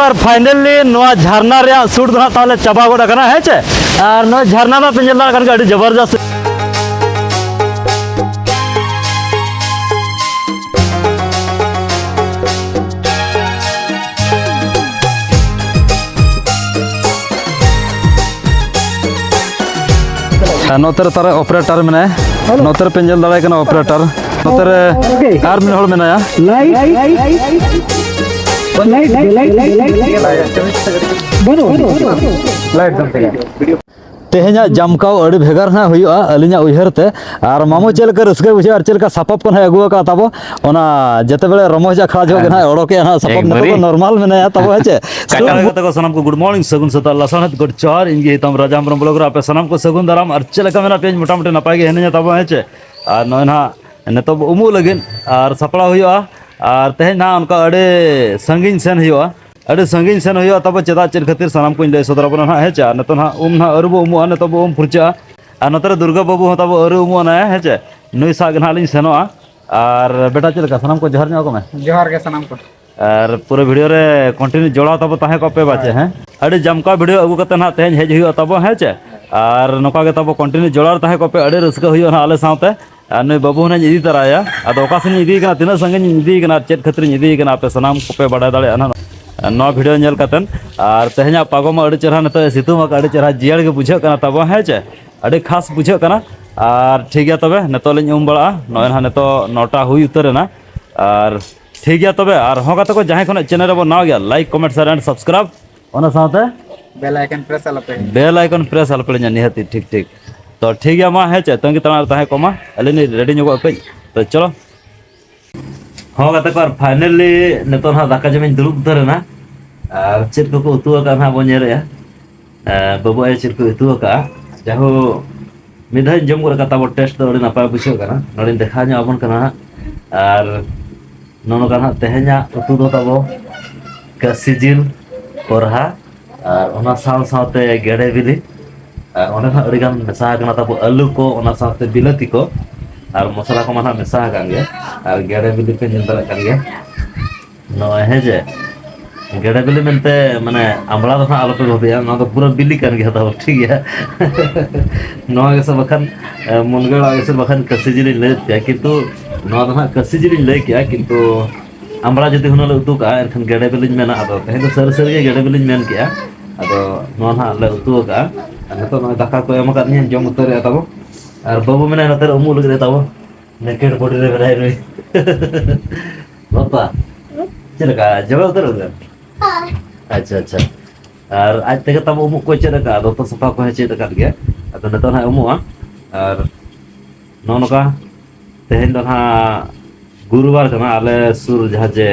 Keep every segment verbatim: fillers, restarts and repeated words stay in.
ᱟᱨ finally ᱱᱚᱣᱟ ᱡᱷᱟᱨᱱᱟ ᱨᱮᱭᱟᱜ shoot ᱫᱚ ᱦᱟᱸᱜ ᱛᱟᱦᱚᱞᱮ ᱪᱟᱵᱟ ᱜᱚᱫ ᱟᱠᱟᱱᱟ, ᱦᱮᱸ ᱪᱮ? ᱟᱨ ᱱᱚᱣᱟ ᱡᱷᱟᱨᱱᱟ ᱢᱟ ᱯᱮ ᱧᱮᱞ ᱫᱟᱲᱮᱭᱟᱜ ᱠᱟᱱ ᱜᱮ, ᱟᱹᱰᱤ ᱡᱚᱵᱚᱨᱡᱚᱥᱛ᱾ ᱟᱨ ᱱᱚᱛᱮ ᱨᱮ ᱛᱟᱨᱟ operator ᱢᱮᱱᱟᱭᱟ᱾ ᱱᱚᱛᱮ ᱨᱮ ᱯᱮ ᱧᱮᱞ ᱫᱟᱲᱮᱭᱟᱭ ᱠᱟᱱᱟ operator᱾ ᱱᱚᱛᱮ ᱨᱮ ᱟᱨ ᱢᱤᱫ ᱦᱚᱲ ᱢᱮᱱᱟᱭᱟ᱾ ᱛᱮᱦᱮᱧᱟᱜ ᱡᱟᱢᱠᱟᱣ ᱟᱹᱰᱤ ᱵᱷᱮᱜᱟᱨ ᱱᱟᱦᱟᱜ ᱦᱩᱭᱩᱜᱼᱟ ᱟᱹᱞᱤᱧᱟᱜ ᱩᱭᱦᱟᱹᱨ ᱛᱮ᱾ ᱟᱨ ᱢᱟᱢᱚ ᱪᱮᱫ ᱞᱮᱠᱟ ᱨᱟᱹᱥᱠᱟᱹ ᱵᱩᱡᱷᱟᱹᱜᱼᱟ ᱟᱨ ᱪᱮᱫ ᱞᱮᱠᱟ ᱥᱟᱯᱟᱵ ᱠᱚ ᱱᱟᱦᱟᱜ ᱟᱹᱜᱩ ᱟᱠᱟᱫ ᱛᱟᱵᱚ, ᱚᱱᱟ ᱡᱮᱛᱮ ᱵᱮᱲᱮ ᱨᱚᱢᱚᱡᱽ ᱟᱠᱷᱲᱟ ᱡᱚᱦᱚᱜ ᱜᱮ ᱱᱟᱦᱟᱜ ᱚᱰᱚᱠᱮᱜᱼᱟ ᱱᱟᱦᱟᱜ ᱥᱟᱯᱟᱵ᱾ ᱱᱤᱛᱚᱜ ᱫᱚ ᱮᱠᱵᱟᱨᱮ᱾ Normal ᱢᱮᱱᱟᱭᱟ ᱛᱟᱵᱚ, ᱦᱮᱸ ᱪᱮ? ᱠᱟᱴᱟ ᱜᱟᱛᱮ ᱠᱚ ᱥᱟᱱᱟᱢ ᱠᱚ good morning, ᱥᱟᱹᱜᱩᱱ ᱥᱮᱛᱟᱜ, ᱞᱟᱥᱟᱲᱦᱮᱫ ᱜᱚᱰ ᱡᱚᱦᱟᱨ᱾ ᱤᱧ ᱜᱮ ᱦᱤᱛᱟᱢ ᱨᱟᱡᱟ ᱦᱮᱢᱵᱨᱚᱢ ᱵᱞᱚᱜ ᱨᱮ ᱟᱯᱮ ᱥᱟᱱᱟᱢ ᱠᱚ ᱥᱟᱹᱜᱩᱱ ᱫᱟᱨᱟᱢ᱾ ᱟᱨ ᱪᱮᱫ ᱞᱮᱠᱟ ᱢᱮᱱᱟᱜ ᱯᱮᱭᱟ? ᱤᱧ ᱢᱚᱴᱟᱢᱩᱴᱤ ᱱᱟᱯᱟᱭ ᱜᱮ ᱦᱤᱱᱟᱹᱧᱟ ᱛᱟᱵᱚ, ᱦᱮᱸ ᱪᱮ? ᱟᱨ ᱱᱚᱜᱼᱚᱭ ᱱᱟᱦᱟᱜ ᱱᱤᱛᱚᱜ ᱵᱚ ᱩᱢᱩᱜ ᱞᱟᱹᱜᱤᱫ ᱟᱨ ᱥᱟᱯᱲᱟᱣ ᱦᱩᱭᱩᱜᱼᱟ᱾ ᱟᱨ ᱛᱮᱦᱮᱧ ᱱᱟᱦᱟᱜ ᱚᱱᱠᱟ ᱟᱹᱰᱤ ᱥᱟᱺᱜᱤᱧ ᱥᱮᱱ ᱦᱩᱭᱩᱜᱼᱟ, ᱟᱹᱰᱤ ᱥᱟᱺᱜᱤᱧ ᱥᱮᱱ ᱦᱩᱭᱩᱜᱼᱟ ᱛᱟᱵᱚ᱾ ᱪᱮᱫᱟᱜ ᱪᱮᱫ ᱠᱷᱟᱹᱛᱤᱨ ᱥᱟᱱᱟᱢ ᱠᱚᱧ ᱞᱟᱹᱭ ᱥᱚᱫᱚᱨ ᱟᱵᱚᱱᱟ ᱱᱟᱦᱟᱜ, ᱦᱮᱸ ᱪᱮ? ᱟᱨ ᱱᱤᱛᱚᱜ ᱱᱟᱦᱟᱜ ᱩᱢ ᱱᱟᱦᱟᱜ ᱟᱹᱨᱩᱵᱚ ᱩᱢᱩᱜᱼᱟ, ᱱᱤᱛᱚᱜ ᱵᱚ ᱩᱢ ᱯᱷᱩᱨᱪᱟᱹᱜᱼᱟ᱾ ᱟᱨ ᱱᱚᱛᱮ ᱨᱮ ᱫᱩᱨᱜᱟᱹ ᱵᱟᱹᱵᱩ ᱦᱚᱸ ᱛᱟᱵᱚ ᱟᱹᱣᱨᱤ ᱩᱢᱩᱜᱼᱟ ᱱᱟᱦᱟᱜ, ᱦᱮᱸ ᱪᱮ? ᱱᱩᱭ ᱥᱟᱶ ᱜᱮ ᱱᱟᱦᱟᱜ ᱞᱤᱧ ᱥᱮᱱᱚᱜᱼᱟ᱾ ᱟᱨ ᱵᱮᱴᱟ ᱪᱮᱫ ᱞᱮᱠᱟ, ᱥᱟᱱᱟᱢ ᱠᱚ ᱡᱚᱦᱟᱨ ᱧᱚᱜ ᱟᱠᱚ ᱢᱮ᱾ ᱡᱚᱦᱟᱨ ᱜᱮ ᱥᱟᱱᱟᱢ ᱠᱚ᱾ ᱟᱨ ᱯᱩᱨᱟᱹ video ᱨᱮ continue ᱡᱚᱲᱟᱣ ᱛᱟᱵᱚ ᱛᱟᱦᱮᱸ ᱠᱚᱜ ᱯᱮ ᱵᱟᱪᱮ, ᱦᱳᱭ᱾ ᱦᱮᱸ? ᱟᱹᱰᱤ ᱡᱟᱢᱠᱟᱣ video ᱟᱹᱜᱩ ᱠᱟᱛᱮ ᱱᱟᱦᱟᱜ ᱛᱮᱦᱮᱧ ᱦᱮᱡ ᱦᱩᱭᱩᱜᱼᱟ ᱛᱟᱵᱚ, ᱦᱮᱸ ᱪᱮ? ᱟᱨ ᱱᱚᱝᱠᱟ ᱜᱮ ᱛᱟᱵᱚ continue ᱡᱚᱲᱟᱣ ᱨᱮ ᱛᱟᱦᱮᱸ ᱠᱚᱜ ᱯᱮ, ᱟᱹᱰᱤ ᱨᱟᱹᱥᱠᱟᱹ ᱦᱩᱭᱩᱜᱼᱟ ᱱᱟᱦᱟᱜ ᱟᱞᱮ ᱥᱟᱶᱛᱮ᱾ ᱟᱨ ᱱᱩᱭ ᱵᱟᱹᱵᱩ ᱦᱚᱸ ᱱᱟᱦᱟᱜ ᱤᱧ ᱤᱫᱤ ᱛᱟᱨᱟᱭᱟ᱾ ᱟᱫᱚ ᱚᱠᱟ ᱥᱮᱫ ᱤᱧ ᱤᱫᱤᱭᱮ ᱠᱟᱱᱟ, ᱛᱤᱱᱟᱹᱜ ᱥᱟᱺᱜᱤᱧ ᱤᱧ ᱤᱫᱤᱭᱮ ᱠᱟᱱᱟ, ᱟᱨ ᱪᱮᱫ ᱠᱷᱟᱹᱛᱤᱨ ᱤᱧ ᱤᱫᱤᱭᱮ ᱠᱟᱱᱟ, ᱟᱯᱮ ᱥᱟᱱᱟᱢ ᱠᱚᱯᱮ ᱵᱟᱰᱟᱭ ᱫᱟᱲᱮᱭᱟᱜᱼᱟ ᱱᱟᱦᱟᱜ ᱱᱚᱣᱟ video ᱧᱮᱞ ᱠᱟᱛᱮ᱾ ᱟᱨ ᱛᱮᱦᱮᱧᱟᱜ ᱯᱟᱜᱚ ᱢᱟ ᱟᱹᱰᱤ ᱪᱮᱦᱨᱟ ᱱᱤᱛᱚᱜ ᱮ ᱥᱤᱛᱩᱝ ᱟᱠᱟᱫ, ᱟᱹᱰᱤ ᱪᱮᱦᱨᱟ ᱡᱤᱭᱟᱹᱲ ᱜᱮ ᱵᱩᱡᱷᱟᱹᱜ ᱠᱟᱱᱟ ᱛᱟᱵᱚ, ᱦᱮᱸ ᱪᱮ? ᱟᱹᱰᱤ ᱠᱷᱟᱥ ᱵᱩᱡᱷᱟᱹᱜ ᱠᱟᱱᱟ᱾ ᱟᱨ ᱴᱷᱤᱠ ᱜᱮᱭᱟ ᱛᱚᱵᱮ, ᱱᱤᱛᱚᱜ ᱞᱤᱧ ᱩᱢ ᱵᱟᱲᱟᱜᱼᱟ᱾ ᱱᱚᱜᱼᱚᱭ ᱱᱟᱦᱟᱜ ᱱᱤᱛᱚᱜ ᱱᱚᱴᱟ ᱦᱩᱭ ᱩᱛᱟᱹᱨ ᱮᱱᱟ᱾ ᱟᱨ ᱴᱷᱤᱠ ᱜᱮᱭᱟ ᱛᱚᱵᱮ, ᱟᱨ ᱦᱚᱸ ᱜᱟᱛᱮ ᱠᱚ ᱡᱟᱦᱟᱸᱭ ᱠᱷᱚᱱᱟᱜ channel ᱨᱮᱵᱚᱱ ᱱᱟᱣᱟ ᱜᱮᱭᱟ, like, comment, share and subscribe, ᱚᱱᱟ ᱥᱟᱶᱛᱮ bell icon press ᱟᱞᱚᱯᱮ ᱦᱤᱲᱤᱧᱟ᱾ Bell icon press ᱟᱞᱚᱯᱮ ᱦᱤᱲᱤᱧᱟ, ᱱᱤᱦᱟᱹᱛᱤ ᱴᱷᱤᱠ ᱴᱷᱤᱠ᱾ ᱛᱚ ᱴᱷᱤᱠ ᱜᱮᱭᱟ, ᱢᱟ ᱦᱮᱸ ᱪᱮ, ᱛᱟᱺᱜᱤ ᱛᱟᱲᱟᱜ ᱨᱮ ᱛᱟᱦᱮᱸ ᱠᱚᱜ ᱢᱟ, ᱟᱹᱞᱤᱧ ᱞᱤᱧ ready ᱧᱚᱜᱚᱜᱼᱟ ᱠᱟᱹᱡ᱾ ᱛᱚ ᱪᱚᱞᱚ᱾ ᱦᱚᱸ ᱜᱟᱛᱮ ᱠᱚ, ᱟᱨ finally ᱱᱤᱛᱚᱜ ᱱᱟᱦᱟᱜ ᱫᱟᱠᱟ ᱡᱚᱢᱤᱧ ᱫᱩᱲᱩᱵ ᱩᱛᱟᱹᱨ ᱮᱱᱟ᱾ ᱟᱨ ᱪᱮᱫ ᱠᱚᱠᱚ ᱩᱛᱩ ᱟᱠᱟᱫ ᱱᱟᱦᱟᱜ ᱵᱚᱱ ᱧᱮᱞᱮᱜᱼᱟ᱾ ᱮ, ᱵᱟᱹᱵᱩ ᱟᱭᱳ ᱪᱮᱫ ᱠᱚ ᱩᱛᱩ ᱟᱠᱟᱫᱼᱟ᱾ ᱡᱟᱭᱦᱳᱠ, ᱢᱤᱫ ᱫᱷᱟᱣ ᱤᱧ ᱡᱚᱢ ᱜᱚᱫ ᱟᱠᱟᱫ, ᱛᱟᱵᱚ taste ᱫᱚ ᱟᱹᱰᱤ ᱱᱟᱯᱟᱭ ᱵᱩᱡᱷᱟᱹᱜ ᱠᱟᱱᱟ᱾ ᱱᱚᱰᱮᱧ ᱫᱮᱠᱷᱟᱣ ᱧᱚᱜ ᱟᱵᱚᱱ ᱠᱟᱱᱟ ᱦᱟᱸᱜ᱾ ᱟᱨ ᱱᱚᱜᱼᱚ ᱱᱚᱝᱠᱟ ᱦᱟᱸᱜ ᱛᱮᱦᱮᱧᱟᱜ ᱩᱛᱩ ᱫᱚ ᱛᱟᱵᱚ ᱠᱟᱹᱥᱤ ᱡᱤᱞ, ᱠᱚᱨᱦᱟ, ᱟᱨ ᱚᱱᱟ ᱥᱟᱶ ᱥᱟᱶᱛᱮ ᱜᱮᱰᱮ ᱵᱤᱞᱤ, ᱟᱨ ᱚᱸᱰᱮ ᱦᱟᱸᱜ ᱟᱹᱰᱤ ᱜᱟᱱ ᱢᱮᱥᱟ ᱟᱠᱟᱱᱟ ᱛᱟᱵᱚ ᱟᱹᱞᱩ ᱠᱚ, ᱚᱱᱟ ᱥᱟᱶᱛᱮ ᱵᱤᱞᱟᱹᱛᱤ ᱠᱚ, ᱟᱨ ᱢᱚᱥᱞᱟ ᱠᱚᱢᱟ ᱦᱟᱸᱜ ᱢᱮᱥᱟ ᱟᱠᱟᱱ ᱜᱮ᱾ ᱟᱨ ᱜᱮᱰᱮ ᱵᱤᱞᱤ ᱯᱮ ᱧᱮᱞ ᱫᱟᱲᱮᱭᱟᱜ ᱠᱟᱱ ᱜᱮᱭᱟ᱾ ᱱᱚᱜᱼᱚᱭ ᱦᱮᱸ ᱡᱮ, ᱜᱮᱰᱮ ᱵᱤᱞᱤ ᱢᱮᱱᱛᱮ ᱢᱟᱱᱮ ᱟᱢᱲᱟ ᱫᱚ ᱦᱟᱸᱜ ᱟᱞᱚᱯᱮ ᱵᱷᱟᱵᱤᱭᱟ, ᱱᱚᱣᱟ ᱫᱚ ᱯᱩᱨᱟᱹ ᱵᱤᱞᱤ ᱠᱟᱱ ᱜᱮᱭᱟ ᱛᱟᱵᱚ, ᱴᱷᱤᱠ ᱜᱮᱭᱟ᱾ ᱱᱚᱣᱟ ᱜᱮᱥᱮ ᱵᱟᱠᱷᱟᱱ ᱢᱩᱱᱜᱟᱹ ᱟᱲᱟᱜ ᱜᱮᱥᱮ ᱵᱟᱠᱷᱟᱱ ᱠᱟᱹᱥᱤ ᱡᱤᱞᱤᱧ ᱞᱟᱹᱭᱮᱫ ᱯᱮᱭᱟ, ᱠᱤᱱᱛᱩ ᱱᱚᱣᱟ ᱫᱚ ᱦᱟᱸᱜ ᱠᱟᱹᱥᱤ ᱡᱤᱞᱤᱧ ᱞᱟᱹᱭ ᱠᱮᱜᱼᱟ, ᱠᱤᱱᱛᱩ ᱟᱢᱲᱟ ᱡᱩᱫᱤ ᱦᱩᱱᱟᱹᱝ ᱞᱮ ᱩᱛᱩ ᱠᱟᱜᱼᱟ, ᱮᱱᱠᱷᱟᱱ ᱜᱮᱰᱮ ᱵᱤᱞᱤᱧ ᱢᱮᱱᱟ᱾ ᱟᱫᱚ ᱛᱮᱦᱮᱧ ᱫᱚ ᱥᱟᱹᱨᱤ ᱥᱟᱹᱨᱤ ᱜᱮ ᱜᱮᱰᱮ ᱵᱤᱞᱤᱧ ᱢᱮᱱ ᱠᱮᱜᱼᱟ᱾ ᱟᱫᱚ ᱱᱚᱣᱟ ᱱᱟᱦᱟᱜ ᱞᱮ ᱩᱛᱩ ᱟᱠᱟᱜᱼᱟ᱾ ᱟᱨ ᱱᱤᱛᱚᱜ ᱱᱚᱜᱼᱚᱭ ᱫᱟᱠᱟ ᱠᱚ ᱮᱢ ᱟᱠᱟᱫ ᱞᱤᱧᱟ, ᱡᱚᱢ ᱩᱛᱟᱹᱨᱮᱜᱼᱟ ᱛᱟᱵᱚ᱾ ᱟᱨ ᱵᱟᱹᱵᱩ ᱢᱮᱱᱟᱭ ᱱᱚᱛᱮ ᱨᱮ ᱩᱢᱩᱜ ᱞᱟᱹᱜᱤᱫ ᱨᱮ ᱛᱟᱵᱚ᱾ Naked body ᱨᱮ ᱢᱮᱱᱟᱭ ᱱᱩᱭ᱾ ᱵᱟᱯᱟ, ᱪᱮᱫ ᱞᱮᱠᱟ? ᱡᱚᱵᱮ ᱩᱛᱟᱹᱨ ᱩᱛᱟᱹᱨ? ᱟᱪᱪᱷᱟ, ᱟᱪᱪᱷᱟ᱾ ᱟᱨ ᱟᱡ ᱛᱮᱜᱮ ᱛᱟᱵᱚ ᱩᱢᱩᱜ ᱠᱚᱭ ᱪᱮᱫ ᱟᱠᱟᱫ, ᱫᱚᱛᱚ ᱥᱟᱯᱷᱟ ᱠᱚᱦᱚᱸ ᱪᱮᱫ ᱟᱠᱟᱫ ᱜᱮᱭᱟ᱾ ᱟᱫᱚ ᱱᱤᱛᱚᱜ ᱱᱟᱦᱟᱜ ᱩᱢᱩᱜᱼᱟ᱾ ᱟᱨ ᱱᱚᱜᱼᱚ ᱱᱚᱝᱠᱟ ᱛᱮᱦᱮᱧ ᱫᱚ ᱱᱟᱦᱟᱜ ᱜᱩᱨᱩᱵᱟᱨ ᱠᱟᱱᱟ, ᱟᱞᱮ ᱥᱩᱨ ᱡᱟᱦᱟᱸ ᱡᱮ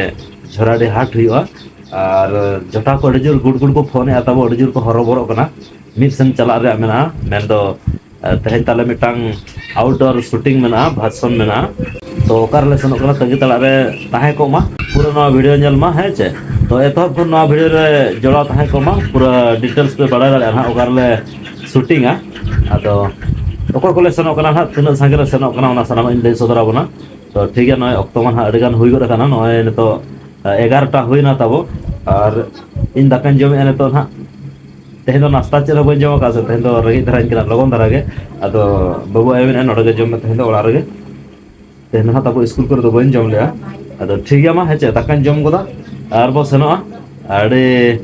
ᱡᱷᱚᱨᱟᱰᱤ ᱦᱟᱴ ᱦᱩᱭᱩᱜᱼᱟ᱾ ᱟᱨ ᱡᱚᱴᱟᱣ ᱠᱚ ᱟᱹᱰᱤ ᱡᱳᱨ ᱜᱩᱰ ᱜᱩᱰ ᱠᱚ ᱯᱷᱳᱱᱮᱫᱼᱟ ᱛᱟᱵᱚ, ᱟᱹᱰᱤ ᱡᱳᱨ ᱠᱚ ᱦᱚᱨᱚᱵᱚᱨᱚᱜ ᱠᱟᱱᱟ᱾ ᱢᱤᱫ ᱥᱮᱱ ᱪᱟᱞᱟᱜ ᱨᱮᱭᱟᱜ ᱢᱮᱱᱟᱜᱼᱟ, ᱢᱮᱱᱫᱚ ᱟᱨ ᱛᱮᱦᱮᱧ ᱛᱟᱞᱮ ᱢᱤᱫᱴᱟᱝ outdoor shooting ᱢᱮᱱᱟᱜᱼᱟ, ᱵᱷᱟᱨᱥᱚᱱ ᱢᱮᱱᱟᱜᱼᱟ᱾ ᱛᱚ ᱚᱠᱟ ᱨᱮᱞᱮ ᱥᱮᱱᱚᱜ ᱠᱟᱱᱟ, ᱛᱟᱺᱜᱤ ᱛᱟᱲᱟᱜ ᱨᱮ ᱛᱟᱦᱮᱸ ᱠᱚᱜ ᱢᱟ, ᱯᱩᱨᱟᱹ ᱱᱚᱣᱟ video ᱧᱮᱞ ᱢᱟ, ᱦᱮᱸ ᱪᱮ? ᱛᱚ ᱮᱛᱚᱦᱚᱵ ᱠᱷᱚᱱ ᱱᱚᱣᱟ video ᱨᱮ ᱡᱚᱲᱟᱣ ᱛᱟᱦᱮᱸ ᱠᱚᱜ ᱢᱟ, ᱯᱩᱨᱟᱹ details ᱯᱮ ᱵᱟᱲᱟᱭ ᱫᱟᱲᱮᱭᱟᱜᱼᱟ ᱱᱟᱦᱟᱜ ᱚᱠᱟ ᱨᱮᱞᱮ shootingᱟ᱾ ᱟᱫᱚ ᱚᱠᱚᱭ ᱠᱚᱞᱮ ᱥᱮᱱᱚᱜ ᱠᱟᱱᱟ ᱱᱟᱦᱟᱜ, ᱛᱤᱱᱟᱹᱜ ᱥᱟᱸᱜᱮ ᱞᱮ ᱥᱮᱱᱚᱜ ᱠᱟᱱᱟ, ᱚᱱᱟ ᱥᱟᱱᱟᱢᱟᱜ ᱤᱧ ᱞᱟᱹᱭ ᱥᱚᱫᱚᱨ ᱟᱵᱚᱱᱟ᱾ ᱛᱚ ᱴᱷᱤᱠ ᱜᱮᱭᱟ, ᱱᱚᱜᱼᱚᱭ ᱚᱠᱛᱚ ᱢᱟ ᱱᱟᱦᱟᱜ ᱟᱹᱰᱤ ᱜᱟᱱ ᱦᱩᱭ ᱜᱚᱫ ᱟᱠᱟᱱᱟ, ᱱᱚᱜᱼᱚᱭ ᱱᱤᱛᱚᱜ ᱮᱜᱟᱨᱚᱴᱟ ᱦᱩᱭᱱᱟ ᱛᱟᱵᱚ᱾ ᱟᱨ ᱤᱧ ᱫᱟᱠᱟᱧ ᱡᱚᱢᱮᱫᱼᱟ ᱱᱤᱛᱚᱜ ᱱᱟᱦᱟᱜ᱾ ᱛᱮᱦᱮᱧ ᱫᱚ ᱱᱟᱥᱛᱟ ᱪᱮᱫ ᱦᱚᱸ ᱵᱟᱹᱧ ᱡᱚᱢ ᱟᱠᱟᱫᱼᱟ ᱥᱮ, ᱛᱮᱦᱮᱧ ᱫᱚ ᱨᱮᱸᱜᱮᱡ ᱫᱷᱟᱨᱟᱧ ᱠᱟᱱᱟ, ᱞᱚᱜᱚᱱ ᱫᱷᱟᱨᱟ ᱜᱮ᱾ ᱟᱫᱚ ᱵᱟᱹᱵᱩ ᱟᱭᱳ ᱢᱮᱱᱮᱫᱼᱟ, "ᱱᱚᱰᱮ ᱜᱮ ᱡᱚᱢ ᱢᱮ ᱛᱮᱦᱮᱧ ᱫᱚ ᱚᱲᱟᱜ ᱨᱮᱜᱮ᱾" ᱛᱮᱦᱮᱧ ᱫᱚ ᱦᱟᱸᱜ ᱛᱟᱵᱚ ᱥᱠᱩᱞ ᱠᱚᱨᱮ ᱫᱚ ᱵᱟᱹᱧ ᱡᱚᱢ ᱞᱮᱜᱼᱟ᱾ ᱟᱫᱚ ᱴᱷᱤᱠ ᱜᱮᱭᱟ, ᱢᱟ ᱦᱮᱸ ᱪᱮ, ᱫᱟᱠᱟᱧ ᱡᱚᱢ ᱜᱚᱫᱟ ᱟᱨ ᱵᱚ ᱥᱮᱱᱚᱜᱼᱟ᱾ ᱟᱹᱰᱤ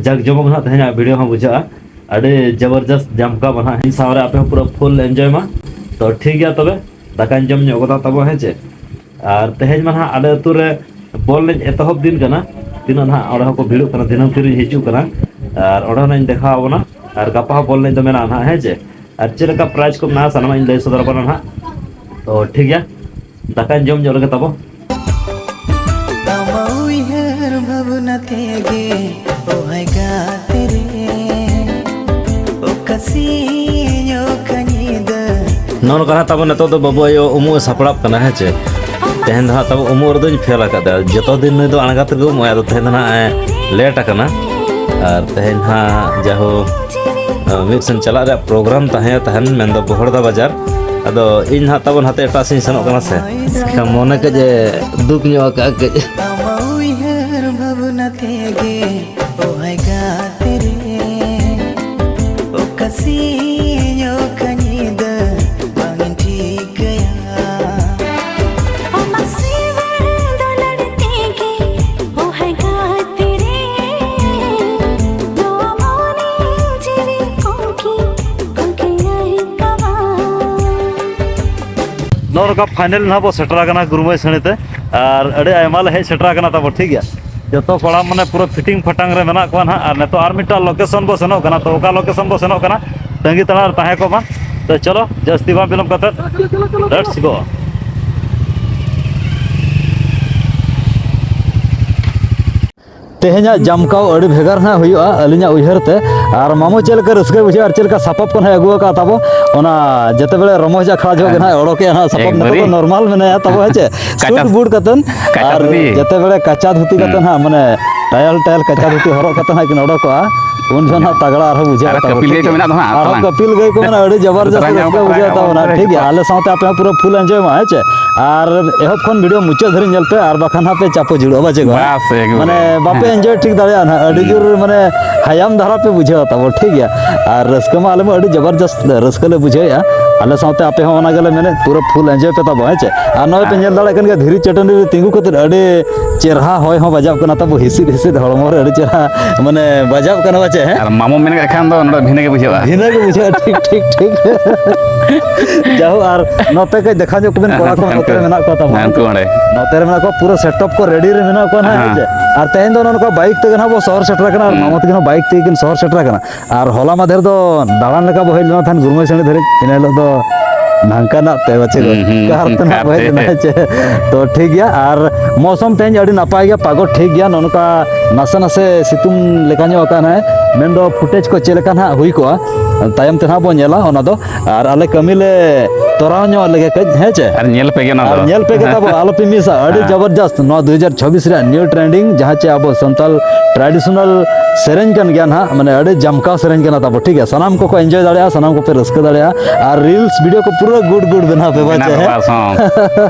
ᱡᱟᱠ ᱡᱚᱢᱚᱠ ᱱᱟᱦᱟᱜ ᱛᱮᱦᱮᱧᱟᱜ video ᱦᱚᱸ ᱵᱩᱡᱷᱟᱹᱜᱼᱟ, ᱟᱹᱰᱤ ᱡᱚᱵᱚᱨᱡᱚᱥᱛ ᱡᱟᱢᱠᱟ ᱵᱟᱱᱟᱜ ᱤᱧ ᱥᱟᱶ ᱨᱮ ᱟᱯᱮ ᱦᱚᱸ ᱯᱩᱨᱟᱹ full enjoy ᱢᱟ᱾ ᱛᱚ ᱴᱷᱤᱠ ᱜᱮᱭᱟ ᱛᱚᱵᱮ, ᱫᱟᱠᱟᱧ ᱡᱚᱢ ᱧᱚᱜ ᱜᱚᱫᱟ ᱛᱟᱵᱚ, ᱦᱮᱸ ᱪᱮ᱾ ᱟᱨ ᱛᱮᱦᱮᱧ ᱢᱟ ᱱᱟᱦᱟᱜ ᱟᱞᱮ ᱟᱹᱛᱩ ᱨᱮ ᱵᱚᱞ ᱮᱱᱮᱡ ᱮᱛᱚᱦᱚᱵ ᱫᱤᱱ ᱠᱟᱱᱟ᱾ ᱛᱤᱱᱟᱹᱜ ᱱᱟᱦᱟᱜ ᱚᱸᱰᱮ ᱦᱚᱸᱠᱚ ᱵᱷᱤᱲᱚᱜ ᱠᱟᱱᱟ, ᱫᱤᱱᱟᱹᱢ ᱛᱤᱨᱤᱧ ᱦᱤᱡᱩᱜ ᱠᱟᱱᱟ᱾ ᱟᱨ ᱚᱸᱰᱮ ᱦᱚᱸ ᱱᱟᱧ ᱫᱮᱠᱷᱟᱣ ᱟᱵᱚᱱᱟ᱾ ᱟᱨ ᱜᱟᱯᱟ ᱦᱚᱸ ᱵᱚᱞ ᱮᱱᱮᱡ ᱫᱚ ᱢᱮᱱᱟᱜᱼᱟ ᱱᱟᱦᱟᱜ, ᱦᱮᱸ ᱪᱮ᱾ ᱟᱨ ᱪᱮᱫ ᱞᱮᱠᱟ prize ᱠᱚ ᱢᱮᱱᱟᱜᱼᱟ, ᱥᱟᱱᱟᱢᱟᱜ ᱤᱧ ᱞᱟᱹᱭ ᱥᱚᱫᱚᱨ ᱟᱵᱚᱱᱟ ᱱᱟᱦᱟᱜ᱾ ᱛᱚ ᱴᱷᱤᱠ ᱜᱮᱭᱟ, ᱫᱟᱠᱟᱧ ᱡᱚᱢ ᱧᱚᱜ ᱞᱮᱜᱮ ᱛᱟᱵᱚ᱾ ᱟᱢᱟᱜ ᱩᱭᱦᱟᱹᱨ ᱵᱷᱟᱵᱽᱱᱟ ᱛᱮᱜᱮ, ᱚ ᱦᱟᱭ ᱜᱟᱛᱮ ᱨᱮ, ᱚᱠᱟ ᱥᱤᱧ ᱚᱠᱟ ᱧᱤᱫᱟᱹ᱾ ᱱᱚᱜᱼᱚ ᱱᱚᱝᱠᱟ ᱱᱟᱜ ᱛᱟᱵᱚᱱ ᱱᱤᱛᱚᱜ ᱫᱚ ᱵᱟᱹᱵᱩ ᱟᱭᱳ ᱩᱢᱩᱜ ᱮ ᱥᱟᱯᱲᱟᱜ ᱠᱟᱱᱟ, ᱦᱮᱸ ᱪᱮ᱾ ᱛᱮᱦᱮᱧ ᱫᱚ ᱦᱟᱸᱜ ᱛᱟᱵᱚ ᱩᱢᱩᱜ ᱨᱮᱫᱚᱧ fail ᱟᱠᱟᱫᱟ᱾ ᱡᱚᱛᱚ ᱫᱤᱱ ᱱᱩᱭ ᱫᱚ ᱟᱬᱜᱟᱛ ᱨᱮᱜᱮ ᱩᱢᱩᱜ ᱟᱭ, ᱟᱫᱚ ᱛᱮᱦᱮᱧ ᱫᱚ ᱱᱟᱜ ᱮ late ᱟᱠᱟᱱᱟ᱾ ᱟᱨ ᱛᱮᱦᱮᱧ ᱦᱟᱸᱜ ᱡᱟᱦᱳ, ᱟ, ᱢᱤᱫ ᱥᱮᱱ ᱪᱟᱞᱟᱜ ᱨᱮᱭᱟᱜ program ᱛᱟᱦᱮᱸ ᱛᱟᱦᱮᱱ, ᱢᱮᱱᱫᱚ ᱵᱚᱦᱚᱲᱫᱟ ᱵᱟᱡᱟᱨ᱾ ᱟᱫᱚ ᱤᱧ ᱦᱟᱸᱜ ᱛᱟᱵᱚᱱ ᱦᱟᱛᱮ ᱮᱴᱟᱜ ᱥᱮᱫ ᱤᱧ ᱥᱮᱱᱚᱜ ᱠᱟᱱᱟ ᱥᱮ᱾ ᱢᱚᱱᱮ ᱠᱟᱹᱡ ᱮ ᱫᱩᱠ ᱧᱚᱜ ᱟᱠᱟᱫᱼᱟ ᱠᱟᱹᱡ᱾ ᱟᱢᱟᱜ ᱩᱭᱦᱟᱹᱨ ᱵᱷᱟᱵᱽᱱᱟ ᱛᱮᱜᱮ᱾ ᱱᱚᱜᱼᱚ ᱱᱚᱝᱠᱟ ᱯᱷᱟᱭᱱᱮᱞ ᱱᱟᱦᱟᱜ ᱵᱚ ᱥᱮᱴᱮᱨ ᱟᱠᱟᱱᱟ ᱜᱩᱨᱢᱟᱹᱭ ᱥᱟᱹᱲᱤ ᱛᱮ, ᱟᱨ ᱟᱹᱰᱤ ᱟᱭᱢᱟ ᱞᱮ ᱦᱮᱡ ᱥᱮᱴᱮᱨ ᱟᱠᱟᱱᱟ ᱛᱟᱵᱚ, ᱴᱷᱤᱠ ᱜᱮᱭᱟ᱾ ᱡᱚᱛᱚ ᱠᱚᱲᱟ ᱢᱟᱱᱮ ᱯᱩᱨᱟᱹ ᱯᱷᱤᱴᱤᱝ ᱯᱷᱟᱴᱟᱝ ᱨᱮ ᱢᱮᱱᱟᱜ ᱠᱚᱣᱟ ᱱᱟᱦᱟᱜ, ᱟᱨ ᱱᱤᱛᱚᱜ ᱟᱨ ᱢᱤᱫᱴᱟᱝ ᱞᱳᱠᱮᱥᱚᱱ ᱵᱚ ᱥᱮᱱᱚᱜ ᱠᱟᱱᱟ᱾ ᱛᱚ ᱚᱠᱟ ᱞᱳᱠᱮᱥᱚᱱ ᱵᱚ ᱥᱮᱱᱚᱜ ᱠᱟᱱᱟ, ᱛᱟᱺᱜᱤ ᱛᱟᱲᱟᱜ ᱨᱮ ᱛᱟᱦᱮᱸ ᱠᱚᱜ ᱢᱟ᱾ ᱛᱚ ᱪᱚᱞᱚ, ᱡᱟᱹᱥᱛᱤ ᱵᱟᱝ ᱵᱤᱞᱚᱢ ᱠᱟᱛᱮ, let's go᱾ ᱛᱮᱦᱮᱧᱟᱜ ᱡᱟᱢᱠᱟᱣ ᱟᱹᱰᱤ ᱵᱷᱮᱜᱟᱨ ᱱᱟᱦᱟᱜ ᱦᱩᱭᱩᱜᱼᱟ ᱟᱹᱞᱤᱧᱟᱜ ᱩᱭᱦᱟᱹᱨ ᱛᱮ᱾ ᱟᱨ ᱢᱟᱢᱚ ᱪᱮᱫ ᱞᱮᱠᱟ ᱨᱟᱹᱥᱠᱟᱹ ᱵᱩᱡᱷᱟᱹᱜᱼᱟ ᱟᱨ ᱪᱮᱫ ᱞᱮᱠᱟ ᱥᱟᱯᱟᱵ ᱠᱚ ᱱᱟᱦᱟᱜ ᱟᱹᱜᱩ ᱟᱠᱟᱫ ᱛᱟᱵᱚ, ᱚᱱᱟ ᱡᱮᱛᱮ ᱵᱮᱲᱮ ᱨᱚᱢᱚᱡᱽ ᱟᱠᱷᱲᱟ ᱡᱚᱦᱚᱜ ᱜᱮ ᱱᱟᱦᱟᱜ ᱚᱰᱚᱠᱮᱜᱼᱟ ᱱᱟᱦᱟᱜ ᱥᱟᱯᱟᱵ᱾ ᱱᱤᱛᱚᱜ ᱮᱠᱵᱟᱨᱮ᱾ ᱫᱚ ᱱᱚᱨᱢᱟᱞ ᱢᱮᱱᱟᱭᱟ ᱛᱟᱵᱚ, ᱦᱮᱸ ᱪᱮ? ᱠᱟᱪᱟ, ᱥᱩᱴ ᱵᱩᱴ ᱠᱟᱛᱮᱱ, ᱠᱟᱪᱟ ᱟᱨ ᱫᱷᱩᱛᱤ᱾ ᱡᱮᱛᱮ ᱵᱮᱲᱮ ᱠᱟᱪᱟ ᱫᱷᱩᱛᱤ ᱠᱟᱛᱮ ᱦᱩᱸ᱾ ᱱᱟᱦᱟᱜ ᱢᱟᱱᱮ ᱴᱟᱭᱟᱞ ᱴᱟᱭᱟᱞ ᱠᱟᱪᱟ ᱫᱷᱩᱛᱤ ᱦᱚᱨᱚᱜ ᱠᱟᱛᱮ ᱱᱟᱦᱟᱜ ᱠᱤᱱ ᱚᱰᱚᱠᱚᱜᱼᱟ, ᱩᱱ ᱡᱚᱦᱚᱜ ᱱᱟᱦᱟᱜ ᱛᱟᱜᱲᱟ ᱟᱨᱦᱚᱸ ᱵᱩᱡᱷᱟᱹᱜᱼᱟ ᱟᱨ ᱛᱟᱵᱚ, ᱠᱟᱹᱯᱤᱞ ᱴᱷᱤᱠ ᱜᱟᱹᱭ ᱠᱚ ᱜᱮᱭᱟ? ᱢᱮᱱᱟᱜᱼᱟ, ᱟᱹᱰᱤ ᱡᱚᱵᱚᱨᱫᱚᱥᱛ ᱛᱟᱨᱟ ᱨᱟᱹᱥᱠᱟᱹ ᱧᱟᱢᱚᱜ ᱵᱩᱡᱷᱟᱹᱜᱼᱟ ᱠᱟᱱᱟ ᱛᱟᱵᱚ ᱱᱟᱦᱟᱜ, ᱴᱷᱤᱠ ᱜᱮᱭᱟ? ᱡᱚᱛᱚ᱾ ᱟᱞᱮ ᱥᱟᱶᱛᱮ ᱟᱯᱮ ᱦᱚᱸ ᱯᱩᱨᱟᱹ ᱯᱷᱩᱞ ᱮᱱᱡᱚᱭ ᱢᱟ, ᱦᱮᱸ ᱪᱮ? ᱟᱨ ᱮᱦᱚᱵ ᱠᱷᱚᱱ ᱵᱷᱤᱰᱤᱭᱳ ᱢᱩᱪᱟᱹᱫ ᱫᱷᱟᱹᱨᱤᱡ ᱧᱮᱞ ᱯᱮ, ᱟᱨ ᱵᱟᱠᱷᱟᱱ ᱦᱟᱸᱜ ᱯᱮ ᱪᱟᱯᱚ ᱡᱩᱲᱩᱜᱼᱟ, ᱵᱟᱪᱮ ᱜᱚ? ᱵᱟᱥ, ᱮᱠᱵᱟᱨᱮ᱾ ᱢᱟᱱᱮ, ᱵᱟᱯᱮ ᱦᱮᱸ᱾ ᱮᱱᱡᱚᱭ ᱴᱷᱤᱠ ᱫᱟᱲᱮᱭᱟᱜᱼᱟ ᱱᱟᱦᱟᱜ, ᱟᱹᱰᱤ ᱦᱩᱸ᱾ ᱡᱳᱨ, ᱢᱟᱱᱮ, ᱦᱟᱭᱟᱢ ᱫᱷᱟᱨᱟ ᱯᱮ ᱵᱩᱡᱷᱟᱹᱣᱟ ᱛᱟᱵᱚ, ᱴᱷᱤᱠ ᱜᱮᱭᱟ? ᱟᱨ ᱨᱟᱹᱥᱠᱟᱹ ᱢᱟ ᱟᱞᱮ ᱢᱟ ᱟᱹᱰᱤ ᱡᱚᱵᱚᱨᱡᱚᱥᱛ ᱨᱟᱹᱥᱠᱟᱹ ᱞᱮ ᱵᱩᱡᱷᱟᱹᱣᱮᱫᱼᱟ᱾ ᱟᱞᱮ ᱥᱟᱶᱛᱮ ᱟᱯᱮ ᱦᱚᱸ ᱚᱱᱟ ᱜᱮᱞᱮ ᱢᱮᱱᱮᱫ, ᱯᱩᱨᱟᱹ ᱯᱷᱩᱞ ᱮᱱᱡᱚᱭ ᱯᱮ ᱛᱟᱵᱚ, ᱦᱮᱸ ᱪᱮ? ᱟᱨ ᱱᱚᱜᱼᱚᱭ ᱯᱮ ᱟᱨ ᱧᱮᱞ ᱫᱟᱲᱮᱭᱟᱜ ᱠᱟᱱ ᱜᱮᱭᱟ, ᱫᱷᱤᱨᱤ ᱪᱟᱹᱴᱟᱹᱱᱤ ᱨᱮ ᱛᱤᱸᱜᱩ ᱠᱟᱛᱮᱫ ᱟᱹᱰᱤ ᱪᱮᱨᱦᱟ ᱦᱚᱭ ᱦᱚᱸ ᱵᱟᱡᱟᱜ ᱠᱟᱱᱟ ᱛᱟᱵᱚ, ᱦᱤᱸᱥᱤᱫ ᱦᱤᱸᱥᱤᱫ ᱦᱚᱲᱢᱚ ᱨᱮ ᱟᱹᱰᱤ ᱪᱮᱨᱦᱟ, ᱢᱟᱱᱮ, ᱵᱟᱡᱟᱜ ᱠᱟᱱᱟ, ᱵᱟᱪᱮ, ᱦᱮᱸ? ᱟᱨ ᱢᱟᱢᱚ ᱢᱮᱱ ᱠᱟᱜ ᱠᱷᱟᱱ ᱫᱚ ᱱᱚᱰᱮ ᱵᱷᱤᱱᱟᱹ ᱜᱮ ᱵᱩᱡᱷᱟᱹᱜᱼᱟ᱾ ᱵᱷᱤᱱᱟᱹ ᱜᱮ ᱵᱩᱡᱷᱟᱹᱜᱼᱟ, ᱴᱷᱤᱠ, ᱴᱷᱤᱠ, ᱴᱷᱤᱠ᱾ ᱡᱟᱭᱦᱳᱠ, ᱟᱨ ᱱᱚᱛᱮ ᱠᱟᱹᱡ ᱫᱮᱠᱷᱟᱣ ᱧᱚᱜ ᱠᱚᱵᱮᱱ, ᱠᱚᱲᱟ ᱠᱚ ᱱᱚᱛᱮ ᱨᱮ ᱢᱮᱱᱟᱜ ᱠᱚᱣᱟ ᱛᱟᱵᱚᱱ᱾ ᱦᱮᱸ, ᱩᱱᱠᱩ ᱚᱸᱰᱮ᱾ ᱱᱚᱛᱮ ᱨᱮ ᱢᱮᱱᱟᱜ ᱠᱚᱣᱟ, ᱯᱩᱨᱟᱹ ᱥᱮᱴᱚᱯ ᱠᱚ ᱨᱮᱰᱤ ᱨᱮ ᱢᱮᱱᱟᱜ ᱠᱚᱣᱟ ᱱᱟᱦᱟᱜ, ᱦᱮᱸ᱾ ᱦᱮᱸ ᱪᱮ? ᱟᱨ ᱛᱮᱦᱮᱧ ᱫᱚ ᱱᱚᱜᱼᱚ ᱱᱚᱝᱠᱟ ᱵᱟᱭᱤᱠ ᱛᱮᱜᱮ ᱱᱟᱦᱟᱜ ᱵᱚ ᱥᱚᱦᱚᱨ ᱥᱮᱴᱮᱨ ᱟᱠᱟᱱᱟ, ᱟᱨ ᱦᱩᱸ᱾ ᱢᱟᱢᱚ ᱛᱟᱹᱠᱤᱱ ᱦᱚᱸ ᱵᱟᱭᱤᱠ ᱛᱮᱜᱮ ᱠᱤᱱ ᱥᱚᱦᱚᱨ ᱥᱮᱴᱮᱨ ᱟᱠᱟᱱᱟ᱾ ᱟᱨ ᱦᱚᱞᱟ ᱢᱟᱫᱷᱮᱨ ᱫᱚ ᱫᱟᱬᱟᱱ ᱞᱮᱠᱟ ᱵᱚ ᱦᱮᱡ ᱞᱮᱱᱟ ᱛᱟᱦᱮᱸᱫ ᱜᱩᱨᱢᱟᱹᱭ ᱥᱟᱹᱲᱤ ᱫᱷᱟᱹᱨᱤᱡ, ᱤᱱᱟᱹ ᱦᱤᱞᱳᱜ ᱫᱚ ᱱᱷᱟᱝᱠᱟ ᱱᱟᱜ ᱛᱮ ᱵᱟᱪᱮ ᱜᱚ, ᱦᱩᱸ, ᱦᱩᱸ, ᱠᱟᱨ ᱛᱮ ᱱᱟᱜ ᱠᱟᱨ ᱵᱚ ᱦᱮᱡ ᱛᱮ᱾ ᱞᱮᱱᱟ, ᱦᱮᱸ ᱪᱮ? ᱛᱚ ᱴᱷᱤᱠ ᱜᱮᱭᱟ, ᱟᱨ ᱢᱳᱥᱚᱢ ᱛᱮᱦᱮᱧ ᱟᱹᱰᱤ ᱱᱟᱯᱟᱭ ᱜᱮᱭᱟ, ᱯᱟᱜᱚ ᱴᱷᱤᱠ ᱜᱮᱭᱟ, ᱱᱚᱜᱼᱚ ᱱᱚᱝᱠᱟ ᱱᱟᱥᱮ ᱱᱟᱥᱮ ᱥᱤᱛᱩᱝ ᱞᱮᱠᱟ ᱧᱚᱜ ᱟᱠᱟᱱᱟ, ᱢᱮᱱᱫᱚ ᱯᱷᱩᱴᱮᱡᱽ ᱠᱚ ᱪᱮᱫ ᱞᱮᱠᱟ ᱱᱟᱜ ᱦᱩᱭ ᱠᱚᱜᱼᱟ, ᱛᱟᱭᱚᱢ ᱛᱮ ᱱᱟᱜ ᱵᱚ ᱧᱮᱞᱟ ᱚᱱᱟ ᱫᱚ᱾ ᱟᱨ ᱟᱞᱮ ᱠᱟᱹᱢᱤ ᱞᱮ ᱛᱚᱨᱟᱣ ᱧᱚᱜ ᱞᱮᱜᱮ ᱠᱟᱹᱡ, ᱦᱮᱸ ᱪᱮ? ᱟᱨ ᱧᱮᱞ ᱯᱮ ᱜᱮ ᱚᱱᱟ ᱟᱨ ᱫᱚ᱾ ᱧᱮᱞ ᱯᱮ ᱜᱮ ᱛᱟᱵᱚ, ᱟᱞᱚ ᱯᱮ ᱢᱤᱥᱟ, ᱟᱹᱰᱤ ᱦᱮᱸ᱾ ᱡᱚᱵᱚᱨᱡᱚᱥᱛ ᱱᱚᱣᱟ ᱫᱩ ᱦᱟᱡᱟᱨ ᱪᱷᱟᱵᱵᱤᱥ ᱨᱮᱭᱟᱜ new trending, ᱡᱟᱦᱟᱸ ᱪᱮ ᱟᱵᱚ ᱥᱟᱱᱛᱟᱲ traditional ᱥᱮᱨᱮᱧ ᱠᱟᱱ ᱜᱮᱭᱟ ᱱᱟᱦᱟᱜ, ᱢᱟᱱᱮ ᱟᱹᱰᱤ ᱡᱟᱢᱠᱟᱣ ᱥᱮᱨᱮᱧ ᱠᱟᱱᱟ ᱛᱟᱵᱚ, ᱴᱷᱤᱠ ᱜᱮᱭᱟ? ᱥᱟᱱᱟᱢ ᱠᱚᱠᱚ ᱮᱱᱡᱚᱭ ᱫᱟᱲᱮᱭᱟᱜᱼᱟ, ᱥᱟᱱᱟᱢ ᱠᱚᱯᱮ ᱨᱟᱹᱥᱠᱟᱹ ᱫᱟᱲᱮᱭᱟᱜᱼᱟ᱾ ᱟᱨ ᱨᱤᱞᱥ ᱵᱷᱤᱰᱤᱭᱳ ᱠᱚ ᱯᱩᱨᱟᱹ ᱜᱩᱰ ᱜᱩᱰ ᱵᱮᱱᱟᱣ ᱯᱮ, ᱵᱟᱝ ᱵᱮᱱᱟᱣ ᱪᱮ, ᱯᱮ ᱦᱮᱸ? ᱵᱟᱥ ᱦᱚᱸ᱾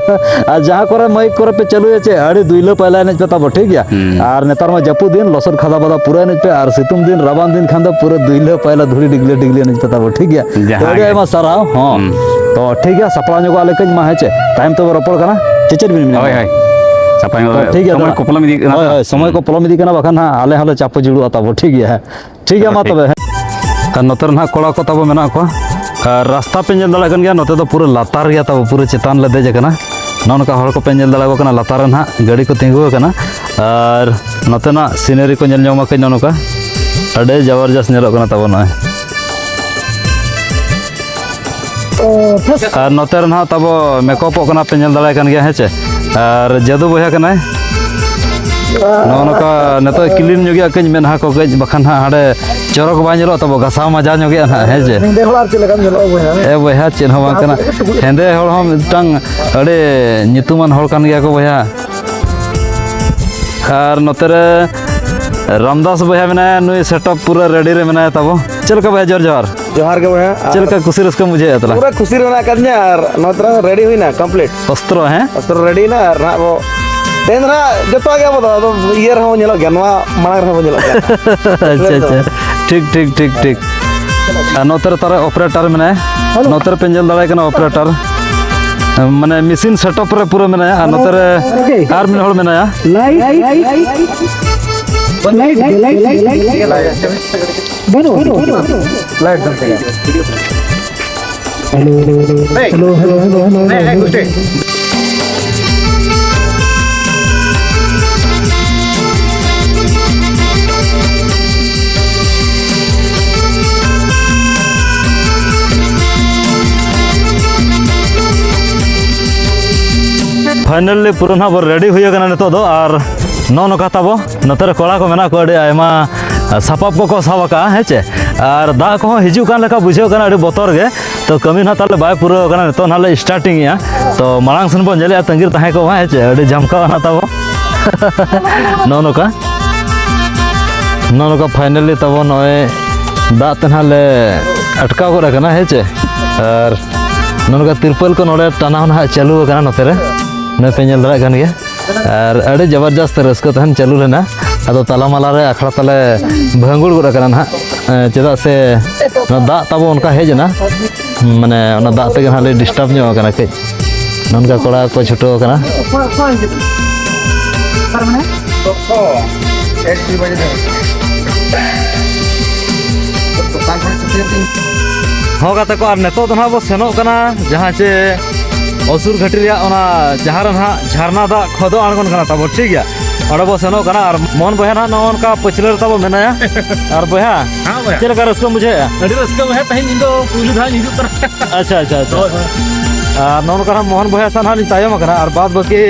ᱟᱨ ᱡᱟᱦᱟᱸ ᱠᱚᱨᱮ ᱢᱟᱭᱤᱠ ᱠᱚᱨᱮ ᱯᱮ ᱪᱟᱹᱞᱩᱭᱟ ᱪᱮ, ᱟᱹᱰᱤ ᱫᱩᱭᱞᱟᱹ ᱯᱟᱭᱞᱟ ᱮᱱᱮᱡ ᱯᱮ ᱛᱟᱵᱚ, ᱴᱷᱤᱠ ᱜᱮᱭᱟ? ᱦᱩᱸ᱾ ᱟᱨ ᱱᱮᱛᱟᱨ ᱢᱟ ᱡᱟᱹᱯᱩᱫ ᱫᱤᱱ, ᱞᱚᱥᱚᱫ ᱠᱷᱟᱫᱟ ᱵᱟᱫᱟ ᱯᱩᱨᱟᱹ ᱮᱱᱮᱡ ᱯᱮ, ᱟᱨ ᱥᱤᱛᱩᱝ ᱫᱤᱱ, ᱨᱟᱵᱟᱝ ᱫᱤᱱ ᱠᱷᱟᱱ ᱫᱚ ᱯᱩᱨᱟᱹ ᱫᱩᱭᱞᱟᱹ ᱯᱟᱭᱞᱟ ᱫᱷᱩᱲᱤ ᱰᱤᱜᱽᱞᱟᱹ ᱰᱤᱜᱽᱞᱟᱹ ᱮᱱᱮᱡ ᱯᱮ ᱛᱟᱵᱚ, ᱴᱷᱤᱠ ᱜᱮᱭᱟ? ᱡᱟᱦᱟᱸ ᱛᱚ ᱟᱹᱰᱤ ᱜᱮ᱾ ᱟᱭᱢᱟ ᱥᱟᱨᱦᱟᱣ, ᱦᱚᱸ᱾ ᱦᱩᱸ᱾ ᱛᱚ ᱴᱷᱤᱠ ᱜᱮᱭᱟ, ᱥᱟᱯᱲᱟᱣ ᱧᱚᱜᱚᱜ ᱟᱞᱮ ᱠᱟᱹᱡ ᱢᱟ, ᱦᱮᱸ ᱪᱮ? ᱛᱟᱭᱚᱢ ᱛᱮᱵᱚ ᱨᱚᱯᱚᱲ ᱠᱟᱱᱟ, ᱪᱮ ᱪᱮᱫ ᱵᱤᱱ ᱢᱮᱱᱟ? ᱦᱳᱭ, ᱦᱳᱭ᱾ ᱴᱷᱤᱠ ᱜᱮᱭᱟ, ᱥᱚᱢᱚᱭ ᱫᱟᱫᱟ᱾ ᱠᱚ ᱯᱚᱞᱚᱢ ᱤᱫᱤᱜ ᱠᱟᱱᱟ ᱦᱳᱭ, ᱛᱚ᱾ ᱦᱳᱭ, ᱥᱚᱢᱚᱭ ᱠᱚ ᱯᱚᱞᱚᱢ ᱤᱫᱤᱜ ᱠᱟᱱᱟ, ᱵᱟᱠᱷᱟᱱ ᱦᱟᱸᱜ ᱟᱞᱮ ᱦᱚᱸᱞᱮ ᱪᱟᱯᱚ ᱡᱩᱲᱩᱜᱼᱟ ᱛᱟᱵᱚ, ᱴᱷᱤᱠ ᱜᱮᱭᱟ? ᱴᱷᱤᱠ ᱜᱮᱭᱟ, ᱪᱚᱞᱚ, ᱢᱟ ᱴᱷᱤᱠ᱾ ᱛᱚᱵᱮ, ᱦᱮᱸ᱾ ᱟᱨ ᱱᱚᱛᱮ ᱨᱮ ᱱᱟᱦᱟᱜ ᱠᱚᱲᱟ ᱠᱚ ᱛᱟᱵᱚ ᱢᱮᱱᱟᱜ ᱠᱚᱣᱟ, ᱟᱨ ᱨᱟᱥᱛᱟ ᱯᱮ ᱧᱮᱞ ᱫᱟᱲᱮᱭᱟᱜ ᱠᱟᱱ ᱜᱮᱭᱟ, ᱱᱚᱛᱮ ᱫᱚ ᱯᱩᱨᱟᱹ ᱞᱟᱛᱟᱨ ᱜᱮᱭᱟ ᱛᱟᱵᱚ, ᱯᱩᱨᱟᱹ ᱪᱮᱛᱟᱱ ᱞᱮ ᱫᱮᱡ ᱟᱠᱟᱱᱟ᱾ ᱱᱚᱜᱼᱚ ᱱᱚᱝᱠᱟ ᱦᱚᱲ ᱠᱚᱯᱮ ᱧᱮᱞ ᱫᱟᱲᱮᱭᱟᱠᱚ ᱠᱟᱱᱟ, ᱞᱟᱛᱟᱨ ᱨᱮ ᱱᱟᱦᱟᱜ ᱜᱟᱹᱰᱤ ᱠᱚ ᱛᱤᱸᱜᱩ ᱟᱠᱟᱱᱟ᱾ ᱟᱨ ᱱᱚᱛᱮᱱᱟᱜ ᱥᱤᱱᱟᱨᱤ ᱠᱚ ᱧᱮᱞ ᱧᱚᱝ ᱢᱟ ᱠᱟᱹᱡ ᱱᱚᱜᱼᱚ ᱱᱚᱝᱠᱟ, ᱟᱹᱰᱤ ᱡᱟᱵᱚᱨᱡᱚᱥ ᱧᱮᱞᱚᱜ ᱠᱟᱱᱟ ᱛᱟᱵᱚ ᱱᱚᱜᱼᱚᱭ᱾ ᱟᱨ ᱱᱚᱛᱮ ᱨᱮ ᱱᱟᱦᱟᱜ ᱛᱟᱵᱚ ᱢᱮᱠᱚᱯᱚᱜ ᱠᱟᱱᱟ ᱯᱮ, ᱧᱮᱞ ᱫᱟᱲᱮᱭᱟᱜ ᱠᱟᱱ ᱜᱮᱭᱟ, ᱦᱮᱸ ᱪᱮ? ᱟᱨ ᱡᱟᱹᱫᱩ ᱵᱚᱭᱦᱟ ᱠᱟᱱᱟᱭ᱾ ᱱᱚᱜᱼᱚ ᱱᱚᱝᱠᱟ ᱱᱤᱛᱚᱜ ᱠᱞᱤᱱ ᱧᱚᱜᱮᱜᱼᱟ ᱠᱟᱹᱡ ᱢᱮᱫᱦᱟ ᱠᱚ ᱠᱟᱹᱡ, ᱵᱟᱠᱷᱟᱱ ᱦᱟᱸᱜ ᱦᱟᱸᱰᱮ ᱪᱚᱨᱚᱠ ᱵᱟᱭ ᱧᱮᱞᱚᱜ ᱛᱟᱵᱚ, ᱜᱷᱟᱥᱟᱣ ᱢᱟᱡᱟᱣ ᱧᱚᱜᱮᱜᱼᱟ ᱱᱟᱦᱟᱜ, ᱦᱮᱸ ᱪᱮ? ᱦᱮᱸᱫᱮ ᱦᱚᱲ ᱟᱨ ᱪᱮᱫ ᱞᱮᱠᱟᱢ ᱧᱮᱞᱚᱜᱼᱟ ᱵᱚᱭᱦᱟ? ᱮ ᱵᱚᱭᱦᱟ, ᱪᱮᱫ ᱦᱚᱸ ᱵᱟᱝ ᱠᱟᱱᱟ᱾ ᱦᱮᱸᱫᱮ ᱦᱚᱲ ᱦᱚᱸ ᱢᱤᱫᱴᱟᱝ ᱟᱹᱰᱤ ᱧᱩᱛᱩᱢᱟᱱ ᱦᱚᱲ ᱠᱟᱱ ᱜᱮᱭᱟ ᱠᱚ ᱵᱚᱭᱦᱟ᱾ ᱟᱨ ᱱᱚᱛᱮ ᱨᱮ ᱨᱟᱢᱫᱟᱥ ᱵᱚᱭᱦᱟ ᱢᱮᱱᱟᱭᱟ, ᱱᱩᱭ ᱥᱮᱴᱟᱯ ᱯᱩᱨᱟᱹ ᱨᱮᱰᱤ ᱨᱮ ᱢᱮᱱᱟᱭᱟ ᱛᱟᱵᱚ᱾ ᱪᱮᱫ ᱞᱮᱠᱟ ᱵᱚᱭᱦᱟ, ᱡᱚᱦᱟᱨ ᱡᱚᱦᱟᱨ᱾ ᱡᱚᱦᱟᱨ ᱜᱮ ᱵᱚᱭᱦᱟ᱾ ᱪᱮᱫ ᱞᱮᱠᱟ ᱠᱩᱥᱤ ᱨᱟᱹᱥᱠᱟᱹᱢ ᱵᱩᱡᱷᱟᱹᱣᱮᱫᱼᱟ ᱛᱟᱞᱟᱝ? ᱯᱩᱨᱟᱹ ᱠᱩᱥᱤ ᱨᱮ ᱢᱮᱱᱟᱜ ᱟᱠᱟᱫᱤᱧᱟ ᱟᱨ ᱱᱚᱣᱟ ᱛᱚᱨᱟ ᱨᱮᱰᱤ ᱦᱩᱭᱱᱟ ᱠᱚᱢᱯᱞᱤᱴ᱾ ᱚᱥᱛᱨᱚ, ᱦᱮᱸ? ᱚᱥᱛᱨᱚ ᱨᱮᱰᱤ ᱭᱮᱱᱟ ᱟᱨ ᱱᱟᱦᱟᱜ ᱵᱚ ᱛᱮᱦᱮᱧ ᱫᱚ ᱱᱟᱦᱟᱜ ᱡᱚᱛᱚᱣᱟᱜ ᱜᱮ ᱟᱵᱚ ᱫᱚ ᱟᱫᱚ ᱤᱭᱟᱹ ᱨᱮᱦᱚᱸ ᱵᱚ ᱧᱮᱞᱚᱜ ᱜᱮᱭᱟ, ᱱᱚᱣᱟ ᱢᱟᱲᱟᱝ ᱨᱮᱦᱚᱸ ᱵᱚ ᱧᱮᱞᱚᱜ ᱜᱮᱭᱟ᱾ ᱟᱪᱪᱷᱟ, ᱟᱪᱪᱷᱟ᱾ ᱴᱷᱤᱠ, ᱴᱷᱤᱠ, ᱴᱷᱤᱠ, ᱴᱷᱤᱠ᱾ ᱟᱨ ᱱᱚᱛᱮ ᱨᱮ ᱛᱟᱦᱚᱞᱮ ᱚᱯᱟᱨᱮᱴᱟᱨ ᱢᱮᱱᱟᱭᱟ᱾ ᱦᱮᱞᱳ᱾ ᱱᱚᱛᱮ ᱨᱮ ᱯᱮ ᱧᱮᱞ ᱫᱟᱲᱮᱭᱟᱭ ᱠᱟᱱᱟ ᱚᱯᱟᱨᱮᱴᱟᱨ᱾ ᱢᱟᱱᱮ ᱢᱮᱥᱤᱱ ᱥᱮᱴᱟᱯ ᱨᱮ ᱯᱩᱨᱟᱹ ᱢᱮᱱᱟᱭᱟ ᱟᱨ ᱱᱚᱛᱮ ᱨᱮ ᱳᱠᱮ᱾ ᱟᱨ ᱢᱤᱫ ᱦᱚᱲ ᱢᱮᱱᱟᱭᱟ᱾ Light, light, light, light, light. ᱵᱟᱹᱱᱩᱜ, ᱵᱟᱹᱱᱩᱜ, ᱵᱟᱹᱱᱩᱜ᱾ ᱞᱟᱭᱤᱴ ᱫᱚ ᱛᱮᱜᱮ᱾ Hello, hello, hello, hello, hello, hello, hello, ᱦᱮᱸ, ᱦᱮᱞᱳ᱾ ᱦᱮᱸ, ᱜᱚᱝᱠᱮ᱾ ᱯᱷᱟᱭᱱᱟᱞᱤ ᱯᱩᱨᱟᱹ ᱱᱟᱦᱟᱜ ᱵᱚ ᱨᱮᱰᱤ ᱦᱩᱭ ᱟᱠᱟᱱᱟ ᱱᱤᱛᱚᱜ ᱫᱚ, ᱟᱨ ᱱᱚᱜᱼᱚ ᱱᱚᱝᱠᱟ ᱛᱟᱵᱚ ᱱᱚᱛᱮ ᱨᱮ ᱠᱚᱲᱟ ᱠᱚ ᱢᱮᱱᱟᱜ ᱠᱚᱣᱟ ᱟᱹᱰᱤ ᱟᱭᱢᱟ, ᱥᱟᱯᱟᱵ ᱠᱚᱠᱚ ᱥᱟᱵ ᱟᱠᱟᱜᱼᱟ, ᱦᱮᱸ ᱪᱮ? ᱟᱨ ᱫᱟᱜ ᱠᱚᱦᱚᱸ ᱦᱤᱡᱩᱜ ᱠᱟᱱ ᱞᱮᱠᱟ ᱵᱩᱡᱷᱟᱹᱜ ᱠᱟᱱᱟ, ᱟᱹᱰᱤ ᱵᱚᱛᱚᱨ ᱜᱮ᱾ ᱛᱚ ᱠᱟᱹᱢᱤ ᱱᱟᱦᱟᱜ ᱛᱟᱞᱮ ᱵᱟᱭ ᱯᱩᱨᱟᱹᱣ ᱟᱠᱟᱱᱟ, ᱱᱤᱛᱚᱜ ᱱᱟᱦᱟᱜ ᱞᱮ ᱥᱴᱟᱨᱴᱤᱝ ᱮᱜᱼᱟ᱾ ᱛᱚ ᱢᱟᱲᱟᱝ ᱥᱮᱱ ᱵᱚᱱ ᱧᱮᱞᱮᱜᱼᱟ, ᱛᱟᱺᱜᱤ ᱨᱮ ᱛᱟᱦᱮᱸ ᱠᱚᱜ ᱢᱟ, ᱦᱮᱸ ᱪᱮ? ᱟᱹᱰᱤ ᱡᱷᱟᱢᱠᱟᱣ ᱱᱟᱦᱟᱜ ᱛᱟᱵᱚ᱾ ᱱᱚᱜᱼᱚ ᱱᱚᱝᱠᱟ, ᱱᱚᱜᱼᱚ ᱱᱚᱝᱠᱟ ᱯᱷᱟᱭᱱᱟᱞᱤ ᱛᱟᱵᱚ ᱱᱚᱜᱼᱚᱭ ᱫᱟᱜ ᱛᱮ ᱱᱟᱦᱟᱜ ᱞᱮ ᱟᱴᱠᱟᱣ ᱜᱚᱫ ᱟᱠᱟᱱᱟ, ᱦᱮᱸ ᱪᱮ? ᱟᱨ ᱱᱚᱜᱼᱚ ᱱᱚᱝᱠᱟ ᱛᱤᱨᱯᱟᱹᱞ ᱠᱚ ᱱᱚᱰᱮ ᱴᱟᱱᱟᱣ ᱱᱟᱦᱟᱜ ᱪᱟᱹᱞᱩ ᱟᱠᱟᱱᱟ ᱱᱚᱛᱮ ᱨᱮ, ᱱᱚᱜᱼᱚᱭ ᱯᱮ ᱧᱮᱞ ᱫᱟᱲᱮᱭᱟᱜ ᱠᱟᱱ ᱜᱮᱭᱟ᱾ ᱟᱨ ᱟᱹᱰᱤ ᱡᱚᱵᱚᱨᱡᱚᱥᱛ ᱨᱟᱹᱥᱠᱟᱹ ᱛᱟᱦᱮᱱ ᱪᱟᱹᱞᱩ ᱞᱮᱱᱟ᱾ ᱟᱫᱚ ᱛᱟᱞᱟ ᱢᱟᱞᱟ ᱨᱮ ᱟᱠᱷᱲᱟ ᱛᱟᱞᱮ ᱵᱷᱟᱹᱝᱜᱩᱲ ᱜᱚᱫ ᱟᱠᱟᱱᱟ ᱱᱟᱦᱟᱜ, ᱮᱸ, ᱪᱮᱫᱟᱜ ᱥᱮ ᱱᱚᱣᱟ ᱫᱟᱜ ᱛᱟᱵᱚ ᱚᱱᱠᱟ ᱦᱮᱡ ᱮᱱᱟ, ᱢᱟᱱᱮ ᱚᱱᱟ ᱫᱟᱜ ᱛᱮᱜᱮ ᱱᱟᱦᱟᱜ ᱞᱮ ᱰᱤᱥᱴᱟᱵᱽ ᱧᱚᱜ ᱟᱠᱟᱱᱟ ᱠᱟᱹᱡ᱾ ᱱᱚᱝᱠᱟ ᱠᱚᱲᱟ ᱠᱚ ᱪᱷᱩᱴᱟᱹᱣ ᱟᱠᱟᱱᱟ᱾ ᱚᱠᱚᱭ, ᱚᱠᱚᱭ ᱦᱤᱡᱩᱜ ᱠᱟᱱᱟ? ᱚᱠᱟᱨᱮ ᱢᱮᱱᱟᱭᱟ? ᱫᱚᱥᱴᱟ, ᱮᱠ ᱫᱩᱭ ᱵᱟᱡᱮ ᱫᱷᱟᱹᱵᱤᱡ᱾ ᱫᱚᱠᱟᱱ ᱠᱷᱚᱱ ᱪᱷᱩᱴᱤ ᱠᱟᱛᱮ ᱦᱚᱸ ᱜᱟᱛᱮ ᱠᱚ, ᱟᱨ ᱱᱤᱛᱚᱜ ᱫᱚ ᱱᱟᱦᱟᱜ ᱵᱚ ᱥᱮᱱᱚᱜ ᱠᱟᱱᱟ ᱡᱟᱦᱟᱸ ᱪᱮ ᱚᱥᱩᱨ ᱜᱷᱟᱹᱴᱤ ᱨᱮᱭᱟᱜ ᱚᱱᱟ ᱡᱟᱦᱟᱸ ᱨᱮ ᱱᱟᱦᱟᱜ ᱡᱷᱟᱨᱱᱟ ᱫᱟᱜ ᱠᱷᱚᱫᱚᱜ ᱟᱬᱜᱚᱱ ᱠᱟᱱᱟ ᱛᱟᱵᱚ, ᱴᱷᱤᱠ ᱜᱮᱭᱟ᱾ ᱚᱸᱰᱮ ᱵᱚ ᱥᱮᱱᱚᱜ ᱠᱟᱱᱟ ᱟᱨ ᱢᱳᱦᱚᱱ ᱵᱚᱭᱦᱟ ᱱᱟᱦᱟᱜ ᱱᱚᱜᱼᱚ ᱱᱚᱝᱠᱟ ᱯᱟᱹᱪᱷᱞᱟᱹ ᱨᱮ ᱛᱟᱵᱚ ᱢᱮᱱᱟᱭᱟ᱾ ᱟᱨ ᱵᱚᱭᱦᱟ, ᱦᱮᱸ ᱵᱚᱭᱦᱟ᱾ ᱪᱮᱫ ᱞᱮᱠᱟ ᱨᱟᱹᱥᱠᱟᱹᱢ ᱵᱩᱡᱷᱟᱹᱣᱮᱫᱼᱟ? ᱟᱹᱰᱤ ᱨᱟᱹᱥᱠᱟᱹ ᱵᱚᱭᱦᱟ, ᱛᱮᱦᱮᱧ ᱤᱧ ᱫᱚ ᱯᱩᱭᱞᱩ ᱫᱷᱟᱣ ᱤᱧ ᱦᱤᱡᱩᱜ ᱠᱟᱱᱟ᱾ ᱟᱪᱪᱷᱟ, ᱟᱪᱪᱷᱟ, ᱟᱪᱪᱷᱟ᱾ ᱦᱳᱭ, ᱦᱳᱭ᱾ ᱟᱨ ᱱᱚᱜᱼᱚ ᱱᱚᱝᱠᱟ ᱱᱟᱦᱟᱜ ᱢᱳᱦᱚᱱ ᱵᱚᱭᱦᱟ ᱥᱟᱶ ᱱᱟᱦᱟᱜ ᱞᱤᱧ ᱛᱟᱭᱚᱢ ᱟᱠᱟᱱᱟ ᱟᱨ ᱵᱟᱫ ᱵᱟᱹᱠᱤ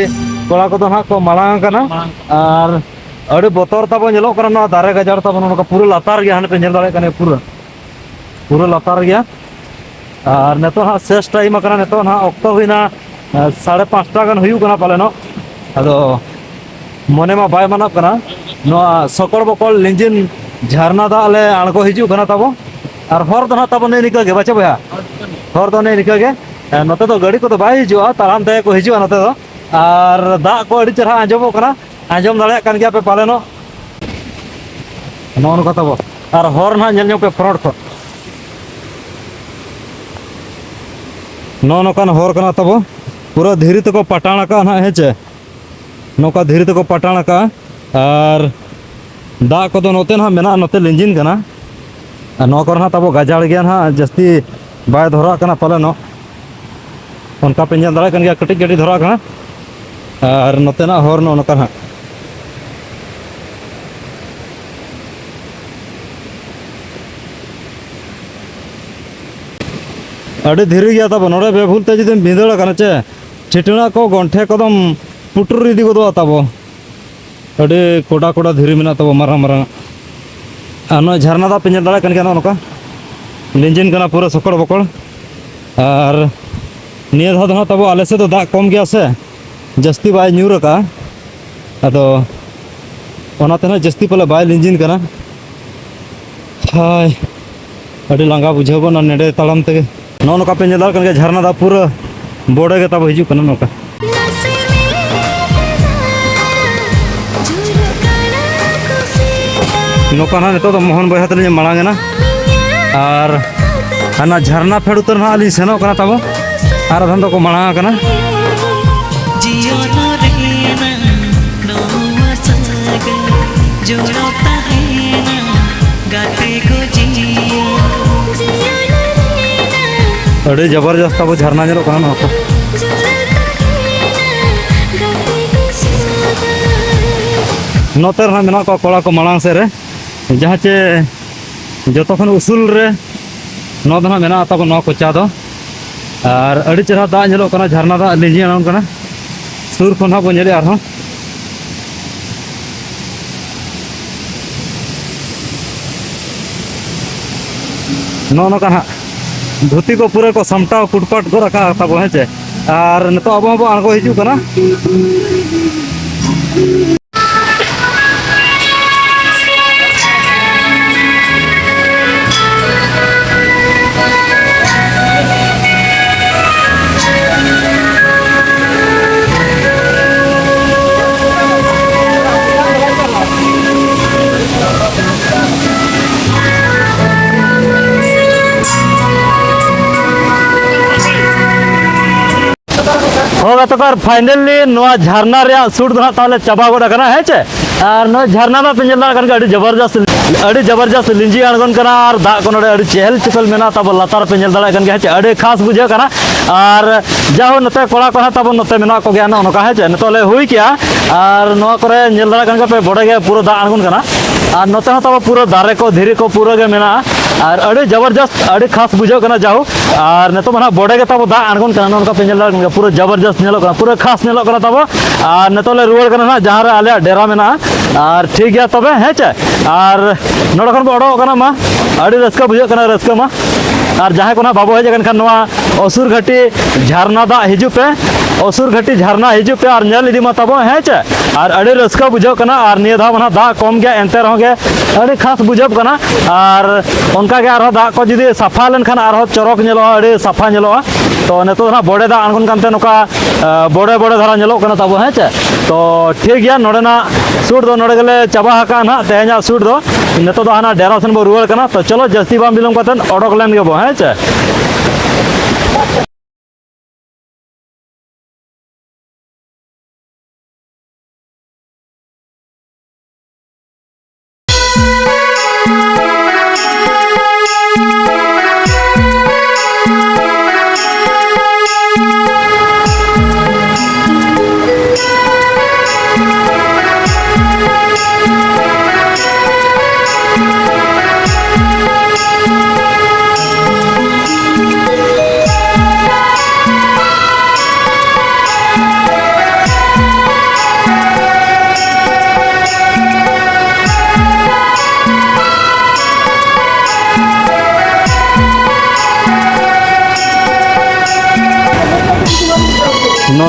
ᱠᱚᱲᱟ ᱠᱚᱫᱚ ᱱᱟᱦᱟᱜ ᱠᱚ ᱢᱟᱲᱟᱝ ᱟᱠᱟᱱᱟ᱾ ᱢᱟᱲᱟᱝ᱾ ᱟᱨ ᱟᱹᱰᱤ ᱵᱚᱛᱚᱨ ᱛᱟᱵᱚ ᱧᱮᱞᱚᱜ ᱠᱟᱱᱟ ᱱᱚᱣᱟ ᱫᱟᱨᱮ ᱜᱟᱡᱟᱲ ᱛᱟᱵᱚ, ᱱᱚᱜᱼᱚ ᱱᱚᱝᱠᱟ ᱯᱩᱨᱟᱹ ᱞᱟᱛᱟᱨ ᱜᱮᱭᱟ, ᱦᱟᱸᱰᱮ ᱯᱮ ᱧᱮᱞ ᱫᱟᱲᱮᱭᱟᱜ ᱠᱟᱱᱟ ᱯᱩᱨᱟᱹ᱾ ᱯᱩᱨᱟᱹ ᱞᱟᱛᱟᱨ ᱜᱮᱭᱟ᱾ ᱟᱨ ᱱᱤᱛᱚᱜ ᱦᱟᱸᱜ ᱥᱮᱥ ᱴᱟᱭᱤᱢ ᱟᱠᱟᱱᱟ, ᱱᱤᱛᱚᱜ ᱦᱟᱸᱜ ᱚᱠᱛᱚ ᱦᱩᱭᱱᱟ, ᱮ, ᱥᱟᱲᱮ ᱯᱟᱸᱪᱴᱟ ᱜᱟᱱ ᱦᱩᱭᱩᱜ ᱠᱟᱱᱟ ᱯᱟᱞᱮᱱᱚᱜ᱾ ᱟᱫᱚ ᱢᱚᱱᱮ ᱢᱟ ᱵᱟᱭ ᱢᱟᱱᱚᱜ ᱠᱟᱱᱟ᱾ ᱱᱚᱣᱟ ᱥᱚᱠᱚᱲ ᱵᱚᱠᱚᱲ ᱞᱤᱸᱡᱤᱱ ᱡᱷᱟᱨᱱᱟ ᱫᱟᱜ ᱞᱮ ᱟᱬᱜᱚ ᱦᱤᱡᱩᱜ ᱠᱟᱱᱟ ᱛᱟᱵᱚ᱾ ᱟᱨ ᱦᱚᱨ ᱫᱚ ᱦᱟᱸᱜ ᱛᱟᱵᱚ ᱱᱮᱜᱼᱮ ᱱᱤᱝᱠᱟᱹ ᱜᱮ, ᱵᱟᱪᱮ ᱵᱚᱭᱦᱟ? ᱦᱚᱨ ᱫᱚ ᱱᱮᱜᱼᱮ ᱱᱤᱝᱠᱟᱹ ᱜᱮ᱾ ᱮ, ᱱᱚᱛᱮ ᱫᱚ ᱜᱟᱹᱰᱤ ᱠᱚᱫᱚ ᱵᱟᱭ ᱦᱤᱡᱩᱜᱼᱟ, ᱛᱟᱲᱟᱢ ᱛᱮᱜᱮ ᱠᱚ ᱦᱤᱡᱩᱜᱼᱟ ᱱᱚᱛᱮ ᱫᱚ᱾ ᱟᱨ ᱫᱟᱜ ᱠᱚ ᱟᱹᱰᱤ ᱪᱮᱦᱨᱟ ᱟᱸᱡᱚᱢᱚᱜ ᱠᱟᱱᱟ, ᱟᱸᱡᱚᱢ ᱫᱟᱲᱮᱭᱟᱜ ᱠᱟᱱ ᱜᱮᱭᱟ ᱯᱮ ᱯᱟᱞᱮᱱᱚᱜ᱾ ᱱᱚᱜᱼᱚ ᱱᱚᱝᱠᱟ ᱛᱟᱵᱚ᱾ ᱟᱨ ᱦᱚᱨ ᱱᱟᱦᱟᱜ ᱧᱮᱞ ᱧᱚᱜ ᱯᱮ front ᱠᱷᱚᱱ᱾ ᱱᱚᱜᱼᱚ ᱱᱚᱝᱠᱟᱱ ᱦᱚᱨ ᱠᱟᱱᱟ ᱛᱟᱵᱚ᱾ ᱯᱩᱨᱟᱹ ᱫᱷᱤᱨᱤ ᱛᱮᱠᱚ ᱯᱟᱴᱟᱬ ᱟᱠᱟᱫᱼᱟ ᱱᱟᱦᱟᱜ, ᱦᱮᱸ ᱪᱮ? ᱱᱚᱝᱠᱟ ᱫᱷᱤᱨᱤ ᱛᱮᱠᱚ ᱯᱟᱴᱟᱬ ᱟᱠᱟᱫᱼᱟ᱾ ᱟᱨ ᱫᱟᱜ ᱠᱚᱫᱚ ᱱᱚᱛᱮ ᱱᱟᱦᱟᱜ ᱢᱮᱱᱟᱜᱼᱟ, ᱱᱚᱛᱮ ᱞᱤᱸᱡᱤᱱ ᱠᱟᱱᱟ᱾ ᱟᱨ ᱱᱚᱣᱟ ᱠᱚᱨᱮ ᱱᱟᱦᱟᱜ ᱛᱟᱵᱚ ᱜᱟᱡᱟᱲ ᱜᱮᱭᱟ ᱱᱟᱦᱟᱜ, ᱡᱟᱹᱥᱛᱤ ᱵᱟᱭ ᱫᱷᱚᱨᱟᱜ ᱠᱟᱱᱟ ᱯᱟᱞᱮᱱᱚᱜ᱾ ᱚᱱᱠᱟ ᱯᱮ ᱧᱮᱞ ᱫᱟᱲᱮᱭᱟᱜ ᱠᱟᱱ ᱜᱮᱭᱟ, ᱠᱟᱹᱴᱤᱡ ᱠᱟᱹᱴᱤᱡ ᱫᱷᱚᱨᱟᱜ ᱠᱟᱱᱟ᱾ ᱟᱨ ᱱᱚᱛᱮᱱᱟᱜ ᱦᱚᱨ ᱱᱚᱜᱼᱚ ᱱᱚᱝᱠᱟ ᱱᱟᱦᱟᱜ᱾ ᱟᱹᱰᱤ ᱫᱷᱤᱨᱤ ᱜᱮᱭᱟ ᱛᱟᱵᱚ᱾ ᱱᱚᱰᱮ ᱵᱮᱵᱷᱩᱞ ᱛᱮ ᱡᱩᱫᱤᱢ ᱵᱷᱤᱸᱫᱟᱹᱲ ᱟᱠᱟᱱᱟ ᱪᱮ, ᱴᱷᱤᱴᱬᱟ ᱠᱚ ᱜᱚᱱᱴᱷᱮ ᱠᱚᱫᱚᱢ ᱯᱩᱴᱩᱨ ᱤᱫᱤ ᱜᱚᱫᱚᱜᱼᱟ ᱛᱟᱵᱚ᱾ ᱟᱹᱰᱤ ᱠᱚᱰᱟ ᱠᱚᱰᱟ ᱫᱷᱤᱨᱤ ᱢᱮᱱᱟᱜ ᱛᱟᱵᱚ, ᱢᱟᱨᱟᱝ ᱢᱟᱨᱟᱝ᱾ ᱟᱨ ᱱᱚᱜᱼᱚᱭ ᱡᱷᱟᱨᱱᱟ ᱫᱟᱜ ᱯᱮ ᱧᱮᱞ ᱫᱟᱲᱮᱭᱟᱜ ᱠᱟᱱ ᱜᱮᱭᱟ, ᱱᱚᱜᱼᱚ ᱱᱚᱝᱠᱟ ᱞᱤᱸᱡᱤᱱ ᱠᱟᱱᱟ ᱯᱩᱨᱟᱹ ᱥᱚᱠᱚᱲ ᱵᱚᱠᱚᱲ᱾ ᱟᱨ ᱱᱤᱭᱟᱹ ᱫᱷᱟᱣ ᱫᱚ ᱦᱟᱸᱜ ᱛᱟᱵᱚ ᱟᱞᱮ ᱥᱮᱫ ᱫᱚ ᱫᱟᱜ ᱠᱚᱢ ᱜᱮᱭᱟ ᱥᱮ, ᱡᱟᱹᱥᱛᱤ ᱵᱟᱭ ᱧᱩᱨ ᱟᱠᱟᱜᱼᱟ᱾ ᱟᱫᱚ ᱚᱱᱟᱛᱮ ᱱᱟᱜ ᱡᱟᱹᱥᱛᱤ ᱯᱟᱞᱮ ᱵᱟᱭ ᱞᱤᱸᱡᱤᱱ ᱠᱟᱱᱟ᱾ ᱦᱟᱭ, ᱟᱹᱰᱤ ᱞᱟᱸᱜᱟ ᱵᱩᱡᱷᱟᱹᱣ ᱜᱚᱫ ᱮᱱᱟ ᱱᱮᱰᱮ ᱛᱟᱲᱟᱢ ᱛᱮᱜᱮ᱾ ᱱᱚᱜᱼᱚ ᱱᱚᱝᱠᱟ ᱯᱮ ᱧᱮᱞ ᱫᱟᱲᱮᱭᱟᱜ ᱠᱟᱱ ᱜᱮᱭᱟ, ᱡᱷᱟᱨᱱᱟ ᱫᱟᱜ ᱯᱩᱨᱟᱹ ᱵᱚᱰᱮ ᱜᱮ ᱛᱟᱵᱚ ᱦᱤᱡᱩᱜ ᱠᱟᱱᱟ ᱱᱚᱝᱠᱟ᱾ ᱱᱚᱝᱠᱟ ᱱᱟᱦᱟᱜ ᱱᱤᱛᱚᱜ ᱫᱚ ᱢᱳᱦᱚᱱ ᱵᱚᱭᱦᱟ ᱛᱟᱹᱞᱤᱧ ᱢᱟᱲᱟᱝ ᱮᱱᱟ᱾ ᱟᱨ ᱦᱟᱱᱟ ᱡᱷᱟᱨᱱᱟ ᱯᱷᱮᱰ ᱩᱛᱟᱹᱨ ᱱᱟᱦᱟᱜ ᱞᱤᱧ ᱥᱮᱱᱚᱜ ᱠᱟᱱᱟ ᱛᱟᱵᱚ᱾ ᱟᱨ ᱟᱫᱷᱟᱱ ᱫᱚᱠᱚ ᱢᱟᱲᱟᱝ ᱟᱠᱟᱱᱟ᱾ ᱡᱤᱭᱚᱱ ᱨᱮᱱᱟᱜ ᱱᱚᱣᱟ ᱥᱟᱹᱜᱟᱹᱭ ᱡᱚᱲᱟᱣ ᱛᱟᱦᱮᱱᱟ, ᱜᱟᱛᱮ ᱠᱚ ᱡᱤᱭᱚᱱ᱾ ᱡᱤᱭᱚᱱ ᱨᱮ ᱟᱹᱰᱤ ᱡᱚᱵᱚᱨᱡᱚᱥᱛ ᱟᱵᱚ ᱡᱷᱟᱨᱱᱟ ᱧᱮᱞᱚᱜ ᱠᱟᱱᱟ ᱱᱚᱣᱟ ᱠᱚ᱾ ᱱᱚᱛᱮ ᱨᱮᱦᱚᱸ ᱢᱮᱱᱟᱜ ᱠᱚᱣᱟ ᱠᱚᱲᱟ ᱠᱚ ᱢᱟᱲᱟᱝ ᱥᱮᱫ ᱨᱮ, ᱡᱟᱦᱟᱸ ᱪᱮ ᱡᱚᱛᱚ ᱠᱷᱚᱱ ᱩᱥᱩᱞ ᱨᱮ ᱱᱚᱣᱟ ᱫᱚ ᱱᱟᱦᱟᱜ ᱢᱮᱱᱟᱜᱼᱟ ᱛᱟᱵᱚ ᱱᱚᱣᱟ ᱠᱚᱪᱟ ᱫᱚ᱾ ᱟᱨ ᱟᱹᱰᱤ ᱪᱮᱦᱨᱟ ᱫᱟᱜ ᱧᱮᱞᱚᱜ ᱠᱟᱱᱟ, ᱡᱷᱟᱨᱱᱟ ᱫᱟᱜ ᱞᱤᱸᱡᱤ ᱟᱬᱜᱚᱱ ᱠᱟᱱᱟ᱾ ᱥᱩᱨ ᱠᱷᱚᱱ ᱦᱟᱸᱜ ᱵᱚᱱ ᱧᱮᱞᱮᱜᱼᱟ ᱟᱨᱦᱚᱸ᱾ ᱱᱚᱜᱼᱚ ᱱᱚᱝᱠᱟ ᱦᱟᱸᱜ ᱫᱷᱩᱛᱤ ᱠᱚ ᱯᱩᱨᱟᱹ ᱠᱚ ᱥᱟᱢᱴᱟᱣ ᱠᱩᱴᱯᱟᱴ ᱜᱚᱫ ᱟᱠᱟᱫ ᱛᱟᱵᱚ, ᱦᱮᱸ ᱪᱮ? ᱟᱨ ᱱᱤᱛᱚᱜ ᱟᱵᱚ ᱦᱚᱸᱵᱚ ᱟᱬᱜᱚ ᱦᱤᱡᱩᱜ ᱠᱟᱱᱟ᱾ ᱦᱳᱭ ᱜᱟᱛᱮ ᱠᱚ, ᱟᱨ finally ᱱᱚᱣᱟ ᱡᱷᱟᱨᱱᱟ ᱨᱮᱭᱟᱜ shoot ᱫᱚ ᱦᱟᱸᱜ ᱛᱟᱦᱚᱞᱮ ᱪᱟᱵᱟ ᱜᱚᱫ ᱟᱠᱟᱱᱟ, ᱦᱮᱸ ᱪᱮ? ᱟᱨ ᱱᱚᱣᱟ ᱡᱷᱟᱨᱱᱟ ᱫᱚ ᱯᱮ ᱧᱮᱞ ᱫᱟᱲᱮᱭᱟᱜ ᱠᱟᱱ ᱜᱮᱭᱟ, ᱟᱹᱰᱤ ᱡᱚᱵᱚᱨᱡᱚᱥ, ᱟᱹᱰᱤ ᱡᱚᱵᱚᱨᱡᱚᱥ ᱞᱤᱸᱡᱤ ᱟᱬᱜᱚᱱ ᱠᱟᱱᱟ᱾ ᱟᱨ ᱫᱟᱜ ᱠᱚ ᱱᱚᱰᱮ ᱟᱹᱰᱤ ᱪᱮᱦᱮᱞ ᱪᱮᱯᱮᱞ ᱢᱮᱱᱟᱜᱼᱟ᱾ ᱛᱟᱵᱚ ᱞᱟᱛᱟᱨ ᱯᱮ ᱧᱮᱞ ᱫᱟᱲᱮᱭᱟᱜ ᱠᱟᱱ ᱜᱮᱭᱟ, ᱦᱮᱸ ᱪᱮ? ᱟᱹᱰᱤ ᱠᱷᱟᱥ ᱵᱩᱡᱷᱟᱹᱜ ᱠᱟᱱᱟ᱾ ᱟᱨ ᱡᱟᱦᱳ, ᱱᱚᱛᱮ ᱠᱚᱲᱟ ᱠᱚ ᱦᱟᱸᱜ ᱛᱟᱵᱚ ᱱᱚᱛᱮ ᱢᱮᱱᱟᱜ ᱠᱚᱜᱮᱭᱟ, ᱱᱚᱜᱼᱚ ᱱᱚᱝᱠᱟ, ᱦᱮᱸ ᱪᱮ? ᱱᱤᱛᱚᱜ ᱞᱮ ᱦᱩᱭ ᱠᱮᱜᱼᱟ᱾ ᱟᱨ ᱱᱚᱣᱟ ᱠᱚᱨᱮ ᱧᱮᱞ ᱫᱟᱲᱮᱭᱟᱜ ᱠᱟᱱ ᱜᱮᱭᱟ ᱯᱮ, ᱵᱚᱰᱮ ᱜᱮ ᱯᱩᱨᱟᱹ ᱫᱟᱜ ᱟᱬᱜᱚᱱ ᱠᱟᱱᱟ᱾ ᱟᱨ ᱱᱚᱛᱮ ᱦᱚᱸ ᱛᱟᱵᱚ ᱯᱩᱨᱟᱹ ᱫᱟᱨᱮ ᱠᱚ, ᱫᱷᱤᱨᱤ ᱠᱚ ᱯᱩᱨᱟᱹ ᱜᱮ ᱢᱮᱱᱟᱜᱼᱟ᱾ ᱟᱨ ᱟᱹᱰᱤ ᱡᱚᱵᱚᱨᱡᱚᱥᱛ, ᱟᱹᱰᱤ ᱠᱷᱟᱥ ᱵᱩᱡᱷᱟᱹᱜ ᱠᱟᱱᱟ᱾ ᱡᱟᱦᱳ, ᱟᱨ ᱱᱤᱛᱚᱜ ᱢᱟ ᱱᱟᱦᱟᱜ ᱵᱚᱰᱮ ᱜᱮ ᱛᱟᱵᱚ ᱫᱟᱜ ᱟᱬᱜᱚᱱ ᱠᱟᱱᱟ᱾ ᱱᱚᱜᱼᱚ ᱱᱚᱝᱠᱟ ᱯᱮ ᱧᱮᱞ ᱫᱟᱲᱮᱭᱟᱜ ᱠᱟᱱ ᱜᱮᱭᱟ, ᱯᱩᱨᱟᱹ ᱡᱚᱵᱚᱨᱡᱚᱥᱛ ᱧᱮᱞᱚᱜ ᱠᱟᱱᱟ, ᱯᱩᱨᱟᱹ ᱠᱷᱟᱥ ᱧᱮᱞᱚᱜ ᱠᱟᱱᱟ ᱛᱟᱵᱚ᱾ ᱟᱨ ᱱᱤᱛᱚᱜ ᱞᱮ ᱨᱩᱣᱟᱹᱲ ᱠᱟᱱᱟ ᱱᱟᱦᱟᱜ ᱡᱟᱦᱟᱸ ᱨᱮ ᱟᱞᱮᱭᱟᱜ ᱰᱮᱨᱟ ᱢᱮᱱᱟᱜᱼᱟ᱾ ᱟᱨ ᱴᱷᱤᱠ ᱜᱮᱭᱟ ᱛᱚᱵᱮ, ᱦᱮᱸ ᱪᱮ? ᱟᱨ ᱱᱚᱰᱮ ᱠᱷᱚᱱ ᱵᱚ ᱚᱰᱚᱠᱚᱜ ᱠᱟᱱᱟ᱾ ᱢᱟ, ᱟᱹᱰᱤ ᱨᱟᱹᱥᱠᱟᱹ ᱵᱩᱡᱷᱟᱹᱜ ᱠᱟᱱᱟ, ᱨᱟᱹᱥᱠᱟᱹ ᱢᱟ᱾ ᱟᱨ ᱡᱟᱦᱟᱸᱭ ᱠᱚ ᱱᱟᱦᱟᱜ ᱵᱟᱵᱚ ᱦᱮᱡ ᱟᱠᱟᱱ ᱠᱷᱟᱱ, ᱱᱚᱣᱟ ᱚᱥᱩᱨ ᱜᱷᱟᱹᱴᱤ ᱡᱷᱟᱨᱱᱟ ᱫᱟᱜ ᱦᱤᱡᱩᱜ ᱯᱮ, ᱚᱥᱩᱨ ᱜᱷᱟᱹᱴᱤ ᱡᱷᱟᱨᱱᱟ ᱦᱤᱡᱩᱜ ᱯᱮ ᱟᱨ ᱧᱮᱞ ᱤᱫᱤ ᱢᱟ ᱛᱟᱵᱚ, ᱦᱮᱸ ᱪᱮ? ᱟᱨ ᱟᱹᱰᱤ ᱨᱟᱹᱥᱠᱟᱹ ᱵᱩᱡᱷᱟᱹᱜ ᱠᱟᱱᱟ᱾ ᱟᱨ ᱱᱤᱭᱟᱹ ᱫᱷᱟᱣ ᱢᱟ ᱱᱟᱦᱟᱜ ᱫᱟᱜ ᱠᱚᱢ ᱜᱮᱭᱟ, ᱮᱱᱛᱮ ᱨᱮᱦᱚᱸ ᱜᱮ ᱟᱹᱰᱤ ᱠᱷᱟᱥ ᱵᱩᱡᱷᱟᱹᱜ ᱠᱟᱱᱟ᱾ ᱟᱨ ᱚᱱᱠᱟ ᱜᱮ ᱟᱨᱦᱚᱸ ᱫᱟᱜ ᱠᱚ ᱡᱩᱫᱤ ᱥᱟᱯᱷᱟ ᱞᱮᱱᱠᱷᱟᱱ ᱟᱨᱦᱚᱸ ᱪᱚᱨᱚᱠ ᱧᱮᱞᱚᱜᱼᱟ, ᱟᱹᱰᱤ ᱥᱟᱯᱷᱟ ᱧᱮᱞᱚᱜᱼᱟ᱾ ᱛᱚ ᱱᱤᱛᱚᱜ ᱫᱚ ᱱᱟᱦᱟᱜ ᱵᱚᱰᱮ ᱫᱟᱜ ᱟᱬᱜᱚᱱ ᱠᱟᱱᱛᱮ ᱱᱚᱝᱠᱟ ᱟᱸ, ᱵᱚᱰᱮ ᱵᱚᱰᱮ ᱫᱷᱟᱨᱟ ᱧᱮᱞᱚᱜ ᱠᱟᱱᱟ ᱛᱟᱵᱚ, ᱦᱮᱸ ᱪᱮ? ᱛᱚ ᱴᱷᱤᱠ ᱜᱮᱭᱟ, ᱱᱚᱰᱮᱱᱟᱜ shoot ᱫᱚ ᱱᱚᱰᱮ ᱜᱮᱞᱮ ᱪᱟᱵᱟ ᱟᱠᱟᱫᱼᱟ ᱱᱟᱦᱟᱜ, ᱛᱮᱦᱮᱧᱟᱜ shoot ᱫᱚ᱾ ᱱᱤᱛᱚᱜ ᱫᱚ ᱦᱟᱱᱟ ᱰᱮᱨᱟ ᱥᱮᱱ ᱵᱚ ᱨᱩᱣᱟᱹᱲ ᱠᱟᱱᱟ᱾ ᱛᱚ ᱪᱚᱞᱚ, ᱡᱟᱹᱥᱛᱤ ᱵᱟᱝ ᱵᱤᱞᱚᱢ ᱠᱟᱛᱮᱫ ᱚᱰᱚᱠ ᱞᱮᱱ ᱜᱮᱵᱚ, ᱦᱮᱸ ᱪᱮ?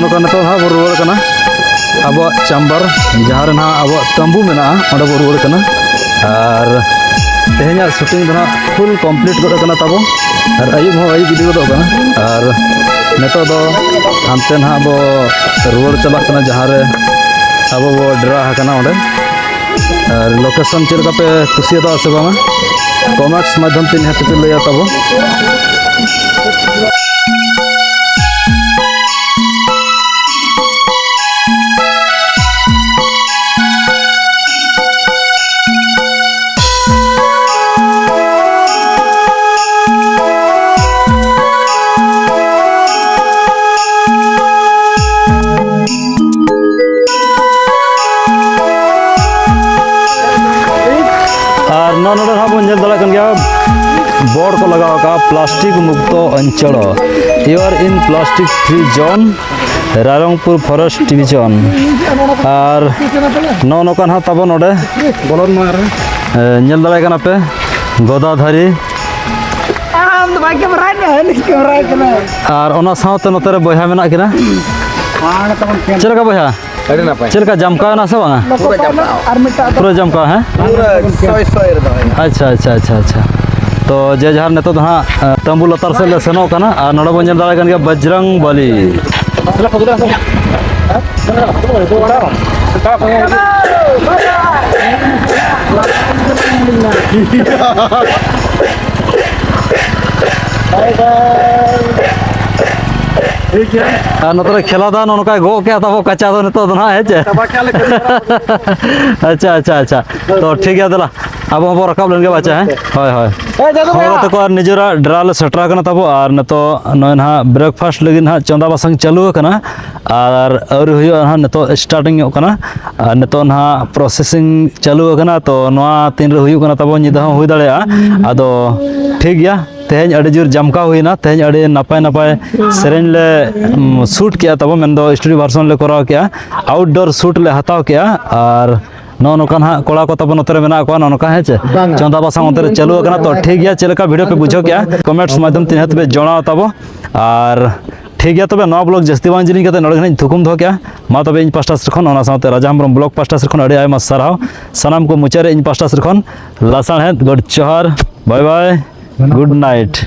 ᱱᱚᱝᱠᱟ ᱱᱤᱛᱚᱜ ᱦᱟᱸᱜ ᱵᱚ ᱨᱩᱣᱟᱹᱲ ᱠᱟᱱᱟ ᱟᱵᱚᱣᱟᱜ ᱪᱟᱢᱵᱟᱨ, ᱡᱟᱦᱟᱸ ᱨᱮ ᱱᱟᱦᱟᱜ ᱟᱵᱚᱣᱟᱜ ᱛᱟᱹᱢᱵᱩ ᱢᱮᱱᱟᱜᱼᱟ, ᱚᱸᱰᱮ ᱵᱚ ᱨᱩᱣᱟᱹᱲ ᱠᱟᱱᱟ᱾ ᱟᱨ ᱛᱮᱦᱮᱧᱟᱜ ᱥᱩᱴᱤᱝ ᱫᱚ ᱱᱟᱦᱟᱜ ᱯᱷᱩᱞ ᱠᱚᱢᱯᱞᱤᱴ ᱜᱚᱫ ᱠᱟᱱᱟ ᱛᱟᱵᱚ, ᱟᱨ ᱟᱹᱭᱩᱵ ᱦᱚᱸ ᱟᱹᱭᱩᱵ ᱤᱫᱤ ᱜᱚᱫᱚᱜ ᱠᱟᱱᱟ᱾ ᱟᱨ ᱱᱤᱛᱚᱜ ᱫᱚ ᱦᱟᱱᱛᱮ ᱱᱟᱦᱟᱜ ᱵᱚ ᱨᱩᱣᱟᱹᱲ ᱪᱟᱞᱟᱜ ᱠᱟᱱᱟ, ᱡᱟᱦᱟᱸ ᱨᱮ ᱟᱵᱚ ᱵᱚ ᱰᱮᱨᱟ ᱟᱠᱟᱱᱟ ᱚᱸᱰᱮ᱾ ᱟᱨ ᱞᱳᱠᱮᱥᱚᱱ ᱪᱮᱫ ᱞᱮᱠᱟ ᱯᱮ ᱠᱩᱥᱤᱭᱟᱫᱟ ᱥᱮ ᱵᱟᱝᱟ, ᱠᱚᱢᱮᱱᱴᱥ ᱢᱟᱫᱽᱫᱷᱚᱢ ᱛᱮ ᱱᱤᱦᱟᱹᱛ ᱯᱮ ᱞᱟᱹᱭᱟ ᱛᱟᱵᱚ᱾ ᱟᱨ ᱱᱚᱜᱼᱚ ᱱᱚᱰᱮ ᱦᱟᱸᱜ ᱵᱚᱱ ᱧᱮᱞ ᱫᱟᱲᱮᱭᱟᱜ ᱠᱟᱱ ᱜᱮᱭᱟ, ᱵᱳᱨᱰ ᱠᱚ ᱞᱟᱜᱟᱣ ᱟᱠᱟᱫᱼᱟ, "ᱯᱞᱟᱥᱴᱤᱠ ᱢᱩᱠᱛᱚ ᱚᱧᱪᱚᱲ", "You are in plastic free zone", Rairangpur forest division. ᱟᱨ ᱱᱚᱜᱼᱚ ᱱᱚᱝᱠᱟ ᱱᱟᱦᱟᱜ ᱛᱟᱵᱚ ᱱᱚᱰᱮ ᱵᱚᱞᱚᱱ ᱢᱟ ᱨᱮ᱾ ᱮ, ᱧᱮᱞ ᱫᱟᱲᱮᱭᱟᱜ ᱠᱟᱱᱟ ᱯᱮ, ᱜᱚᱫᱟᱫᱷᱟᱨᱤ᱾ ᱟᱢ ᱫᱚ ᱵᱟᱭ ᱠᱮᱢᱮᱨᱟᱭ ᱢᱮ, ᱦᱟᱹᱱᱤ ᱠᱮᱢᱮᱨᱟᱭ ᱠᱟᱱᱟ᱾ ᱟᱨ ᱚᱱᱟ ᱥᱟᱶᱛᱮ ᱱᱚᱛᱮ ᱨᱮ ᱵᱚᱭᱦᱟ ᱢᱮᱱᱟᱜ ᱠᱤᱱᱟ᱾ ᱪᱮᱫ ᱞᱮᱠᱟ ᱵᱚᱭᱦᱟ? ᱟᱹᱰᱤ ᱱᱟᱯᱟᱭ᱾ ᱪᱮᱫ ᱞᱮᱠᱟ, ᱡᱟᱢᱠᱟᱣ ᱮᱱᱟ ᱥᱮ ᱵᱟᱝᱟ? ᱯᱩᱨᱟᱹ ᱡᱟᱢᱠᱟᱣ᱾ ᱟᱨ ᱢᱤᱫᱴᱟᱝ ᱯᱩᱨᱟᱹ ᱡᱟᱢᱠᱟᱣ, ᱦᱮᱸ? ᱯᱩᱨᱟᱹ ᱥᱚᱭ ᱥᱚᱭ ᱨᱮ ᱫᱚᱦᱚᱭ ᱢᱮ᱾ ᱟᱪᱪᱷᱟ, ᱟᱪᱪᱷᱟ, ᱟᱪᱪᱷᱟ, ᱟᱪᱪᱷᱟ᱾ ᱛᱚ ᱡᱮ ᱡᱟᱦᱟᱨ ᱱᱤᱛᱚᱜ ᱫᱚ ᱦᱟᱸᱜ, ᱮ, ᱛᱟᱹᱢᱵᱩ ᱞᱟᱛᱟᱨ ᱥᱮᱫ ᱞᱮ ᱥᱮᱱᱚᱜ ᱠᱟᱱᱟ ᱟᱨ ᱱᱚᱰᱮ ᱵᱚᱱ ᱧᱮᱞ ᱫᱟᱲᱮᱭᱟᱜ ᱠᱟᱱ ᱜᱮᱭᱟ ᱵᱚᱡᱽᱨᱚᱝ ᱵᱟᱞᱤ᱾ ᱴᱷᱤᱠ ᱜᱮᱭᱟ᱾ ᱟᱨ ᱱᱚᱛᱮ ᱨᱮ ᱠᱷᱮᱞᱟ ᱫᱟ ᱱᱚᱜᱼᱚ ᱱᱚᱝᱠᱟᱭ ᱜᱚᱜ ᱠᱮᱜᱼᱟ ᱛᱟᱵᱚ ᱠᱟᱪᱟ ᱫᱚ ᱱᱤᱛᱚᱜ ᱫᱚ ᱱᱟᱦᱟᱜ, ᱦᱮᱸ ᱪᱮ? ᱪᱟᱵᱟ ᱠᱮᱜᱼᱟ ᱞᱮ ᱠᱟᱹᱢᱤ ᱦᱚᱨᱟ᱾ ᱟᱪᱪᱷᱟ, ᱟᱪᱪᱷᱟ, ᱟᱪᱪᱷᱟ᱾ ᱛᱚ ᱴᱷᱤᱠ ᱜᱮᱭᱟ, ᱫᱮᱞᱟ ᱟᱵᱚ ᱦᱚᱸᱵᱚᱱ ᱨᱟᱠᱟᱵ ᱞᱮᱱ ᱜᱮ ᱵᱟᱪᱟ, ᱦᱮᱸ? ᱦᱳᱭ, ᱦᱳᱭ᱾ ᱦᱳᱭ, ᱡᱟᱹᱫᱩ ᱦᱚᱲ ᱵᱷᱟᱭᱟ᱾ ᱜᱟᱛᱮ ᱠᱚ ᱟᱨ ᱱᱤᱡᱮᱨᱟᱜ ᱰᱮᱨᱟ ᱞᱮ ᱥᱮᱴᱮᱨ ᱟᱠᱟᱱᱟ ᱛᱟᱵᱚ, ᱟᱨ ᱱᱤᱛᱚᱜ ᱱᱚᱜᱼᱚᱭ ᱱᱟᱦᱟᱜ breakfast ᱞᱟᱹᱜᱤᱫ ᱱᱟᱦᱟᱜ ᱪᱚᱸᱫᱟ ᱵᱟᱥᱟᱝ ᱪᱟᱹᱞᱩ ᱟᱠᱟᱱᱟ, ᱟᱨ ᱟᱹᱣᱨᱤ ᱦᱩᱭᱩᱜᱼᱟ ᱱᱟᱦᱟᱜ, ᱱᱤᱛᱚᱜ starting ᱧᱚᱜ ᱠᱟᱱᱟ᱾ ᱟᱨ ᱱᱤᱛᱚᱜ ᱱᱟᱦᱟᱜ processing ᱪᱟᱹᱞᱩ ᱟᱠᱟᱱᱟ, ᱛᱚ ᱱᱚᱣᱟ ᱛᱤᱱᱨᱮ ᱦᱩᱭᱩᱜ ᱠᱟᱱᱟ ᱛᱟᱵᱚ, ᱧᱤᱫᱟᱹ ᱦᱚᱸ ᱦᱩᱭ ᱫᱟᱲᱮᱭᱟᱜᱼᱟ᱾ ᱟᱫᱚ ᱴᱷᱤᱠ ᱜᱮᱭᱟ, ᱛᱮᱦᱮᱧ ᱟᱹᱰᱤ ᱡᱳᱨ ᱡᱟᱢᱠᱟᱣ ᱦᱩᱭᱱᱟ, ᱛᱮᱦᱮᱧ ᱟᱹᱰᱤ ᱱᱟᱯᱟᱭ ᱱᱟᱯᱟᱭ ᱥᱮᱨᱮᱧ ᱞᱮ, ᱩᱢ, shoot ᱠᱮᱜᱼᱟ ᱛᱟᱵᱚ, ᱢᱮᱱᱫᱚ studio version ᱞᱮ ᱠᱚᱨᱟᱣ ᱠᱮᱜᱼᱟ, outdoor shoot ᱞᱮ ᱦᱟᱛᱟᱣ ᱠᱮᱜᱼᱟ᱾ ᱟᱨ ᱱᱚᱜᱼᱚ ᱱᱚᱝᱠᱟ ᱱᱟᱦᱟᱜ ᱠᱚᱲᱟ ᱠᱚ ᱛᱟᱵᱚ ᱱᱚᱛᱮ ᱨᱮ ᱢᱮᱱᱟᱜ ᱠᱚᱣᱟ, ᱱᱚᱜᱼᱚ ᱱᱚᱝᱠᱟ, ᱦᱮᱸ ᱪᱮ? ᱵᱟᱝᱟ᱾ ᱪᱚᱸᱫᱟ ᱵᱟᱥᱟᱝ ᱚᱱᱛᱮ ᱨᱮ ᱪᱟᱹᱞᱩ ᱟᱠᱟᱱᱟ᱾ ᱛᱚ ᱴᱷᱤᱠ ᱜᱮᱭᱟ, ᱪᱮᱫ ᱞᱮᱠᱟ video ᱯᱮ ᱵᱩᱡᱷᱟᱹᱣ ᱠᱮᱜᱼᱟ, comments ᱢᱟᱫᱽᱫᱷᱚᱢ ᱛᱮ ᱱᱤᱦᱟᱹᱛ ᱯᱮ ᱡᱟᱱᱟᱣ ᱛᱟᱵᱚ᱾ ᱟᱨ ᱴᱷᱤᱠ ᱜᱮᱭᱟ, ᱛᱚᱵᱮ ᱱᱚᱣᱟ ᱵᱞᱚᱜ ᱡᱟᱹᱥᱛᱤ ᱵᱟᱝ ᱡᱤᱞᱤᱧ ᱠᱟᱛᱮ ᱱᱚᱰᱮ ᱜᱮ ᱱᱟᱜ ᱤᱧ ᱛᱷᱩᱠᱩᱢ ᱫᱚᱦᱚ ᱠᱮᱜᱼᱟ᱾ ᱢᱟ ᱛᱚᱵᱮ ᱤᱧ ᱯᱟᱥᱴᱟ ᱥᱮᱫ ᱠᱷᱚᱱ, ᱚᱱᱟ ᱥᱟᱶᱛᱮ ᱨᱟᱡᱟ ᱦᱮᱢᱵᱨᱚᱢ ᱵᱞᱚᱜ ᱯᱟᱥᱴᱟ ᱥᱮᱫ ᱠᱷᱚᱱ ᱟᱹᱰᱤ ᱟᱭᱢᱟ ᱥᱟᱨᱦᱟᱣ᱾ ᱥᱟᱱᱟᱢ ᱠᱚ ᱢᱩᱪᱟᱹᱫ ᱨᱮ ᱤᱧ ᱯᱟᱥᱴᱟ ᱥᱮᱫ ᱠᱷᱚᱱ ᱞᱟᱥᱟᱲᱦᱮᱫ ᱜᱚᱰ ᱡᱚᱦᱟᱨ᱾ ᱵᱟᱭ ᱵᱟᱭ, ᱜᱩᱰ ᱱᱟᱭᱤᱴ᱾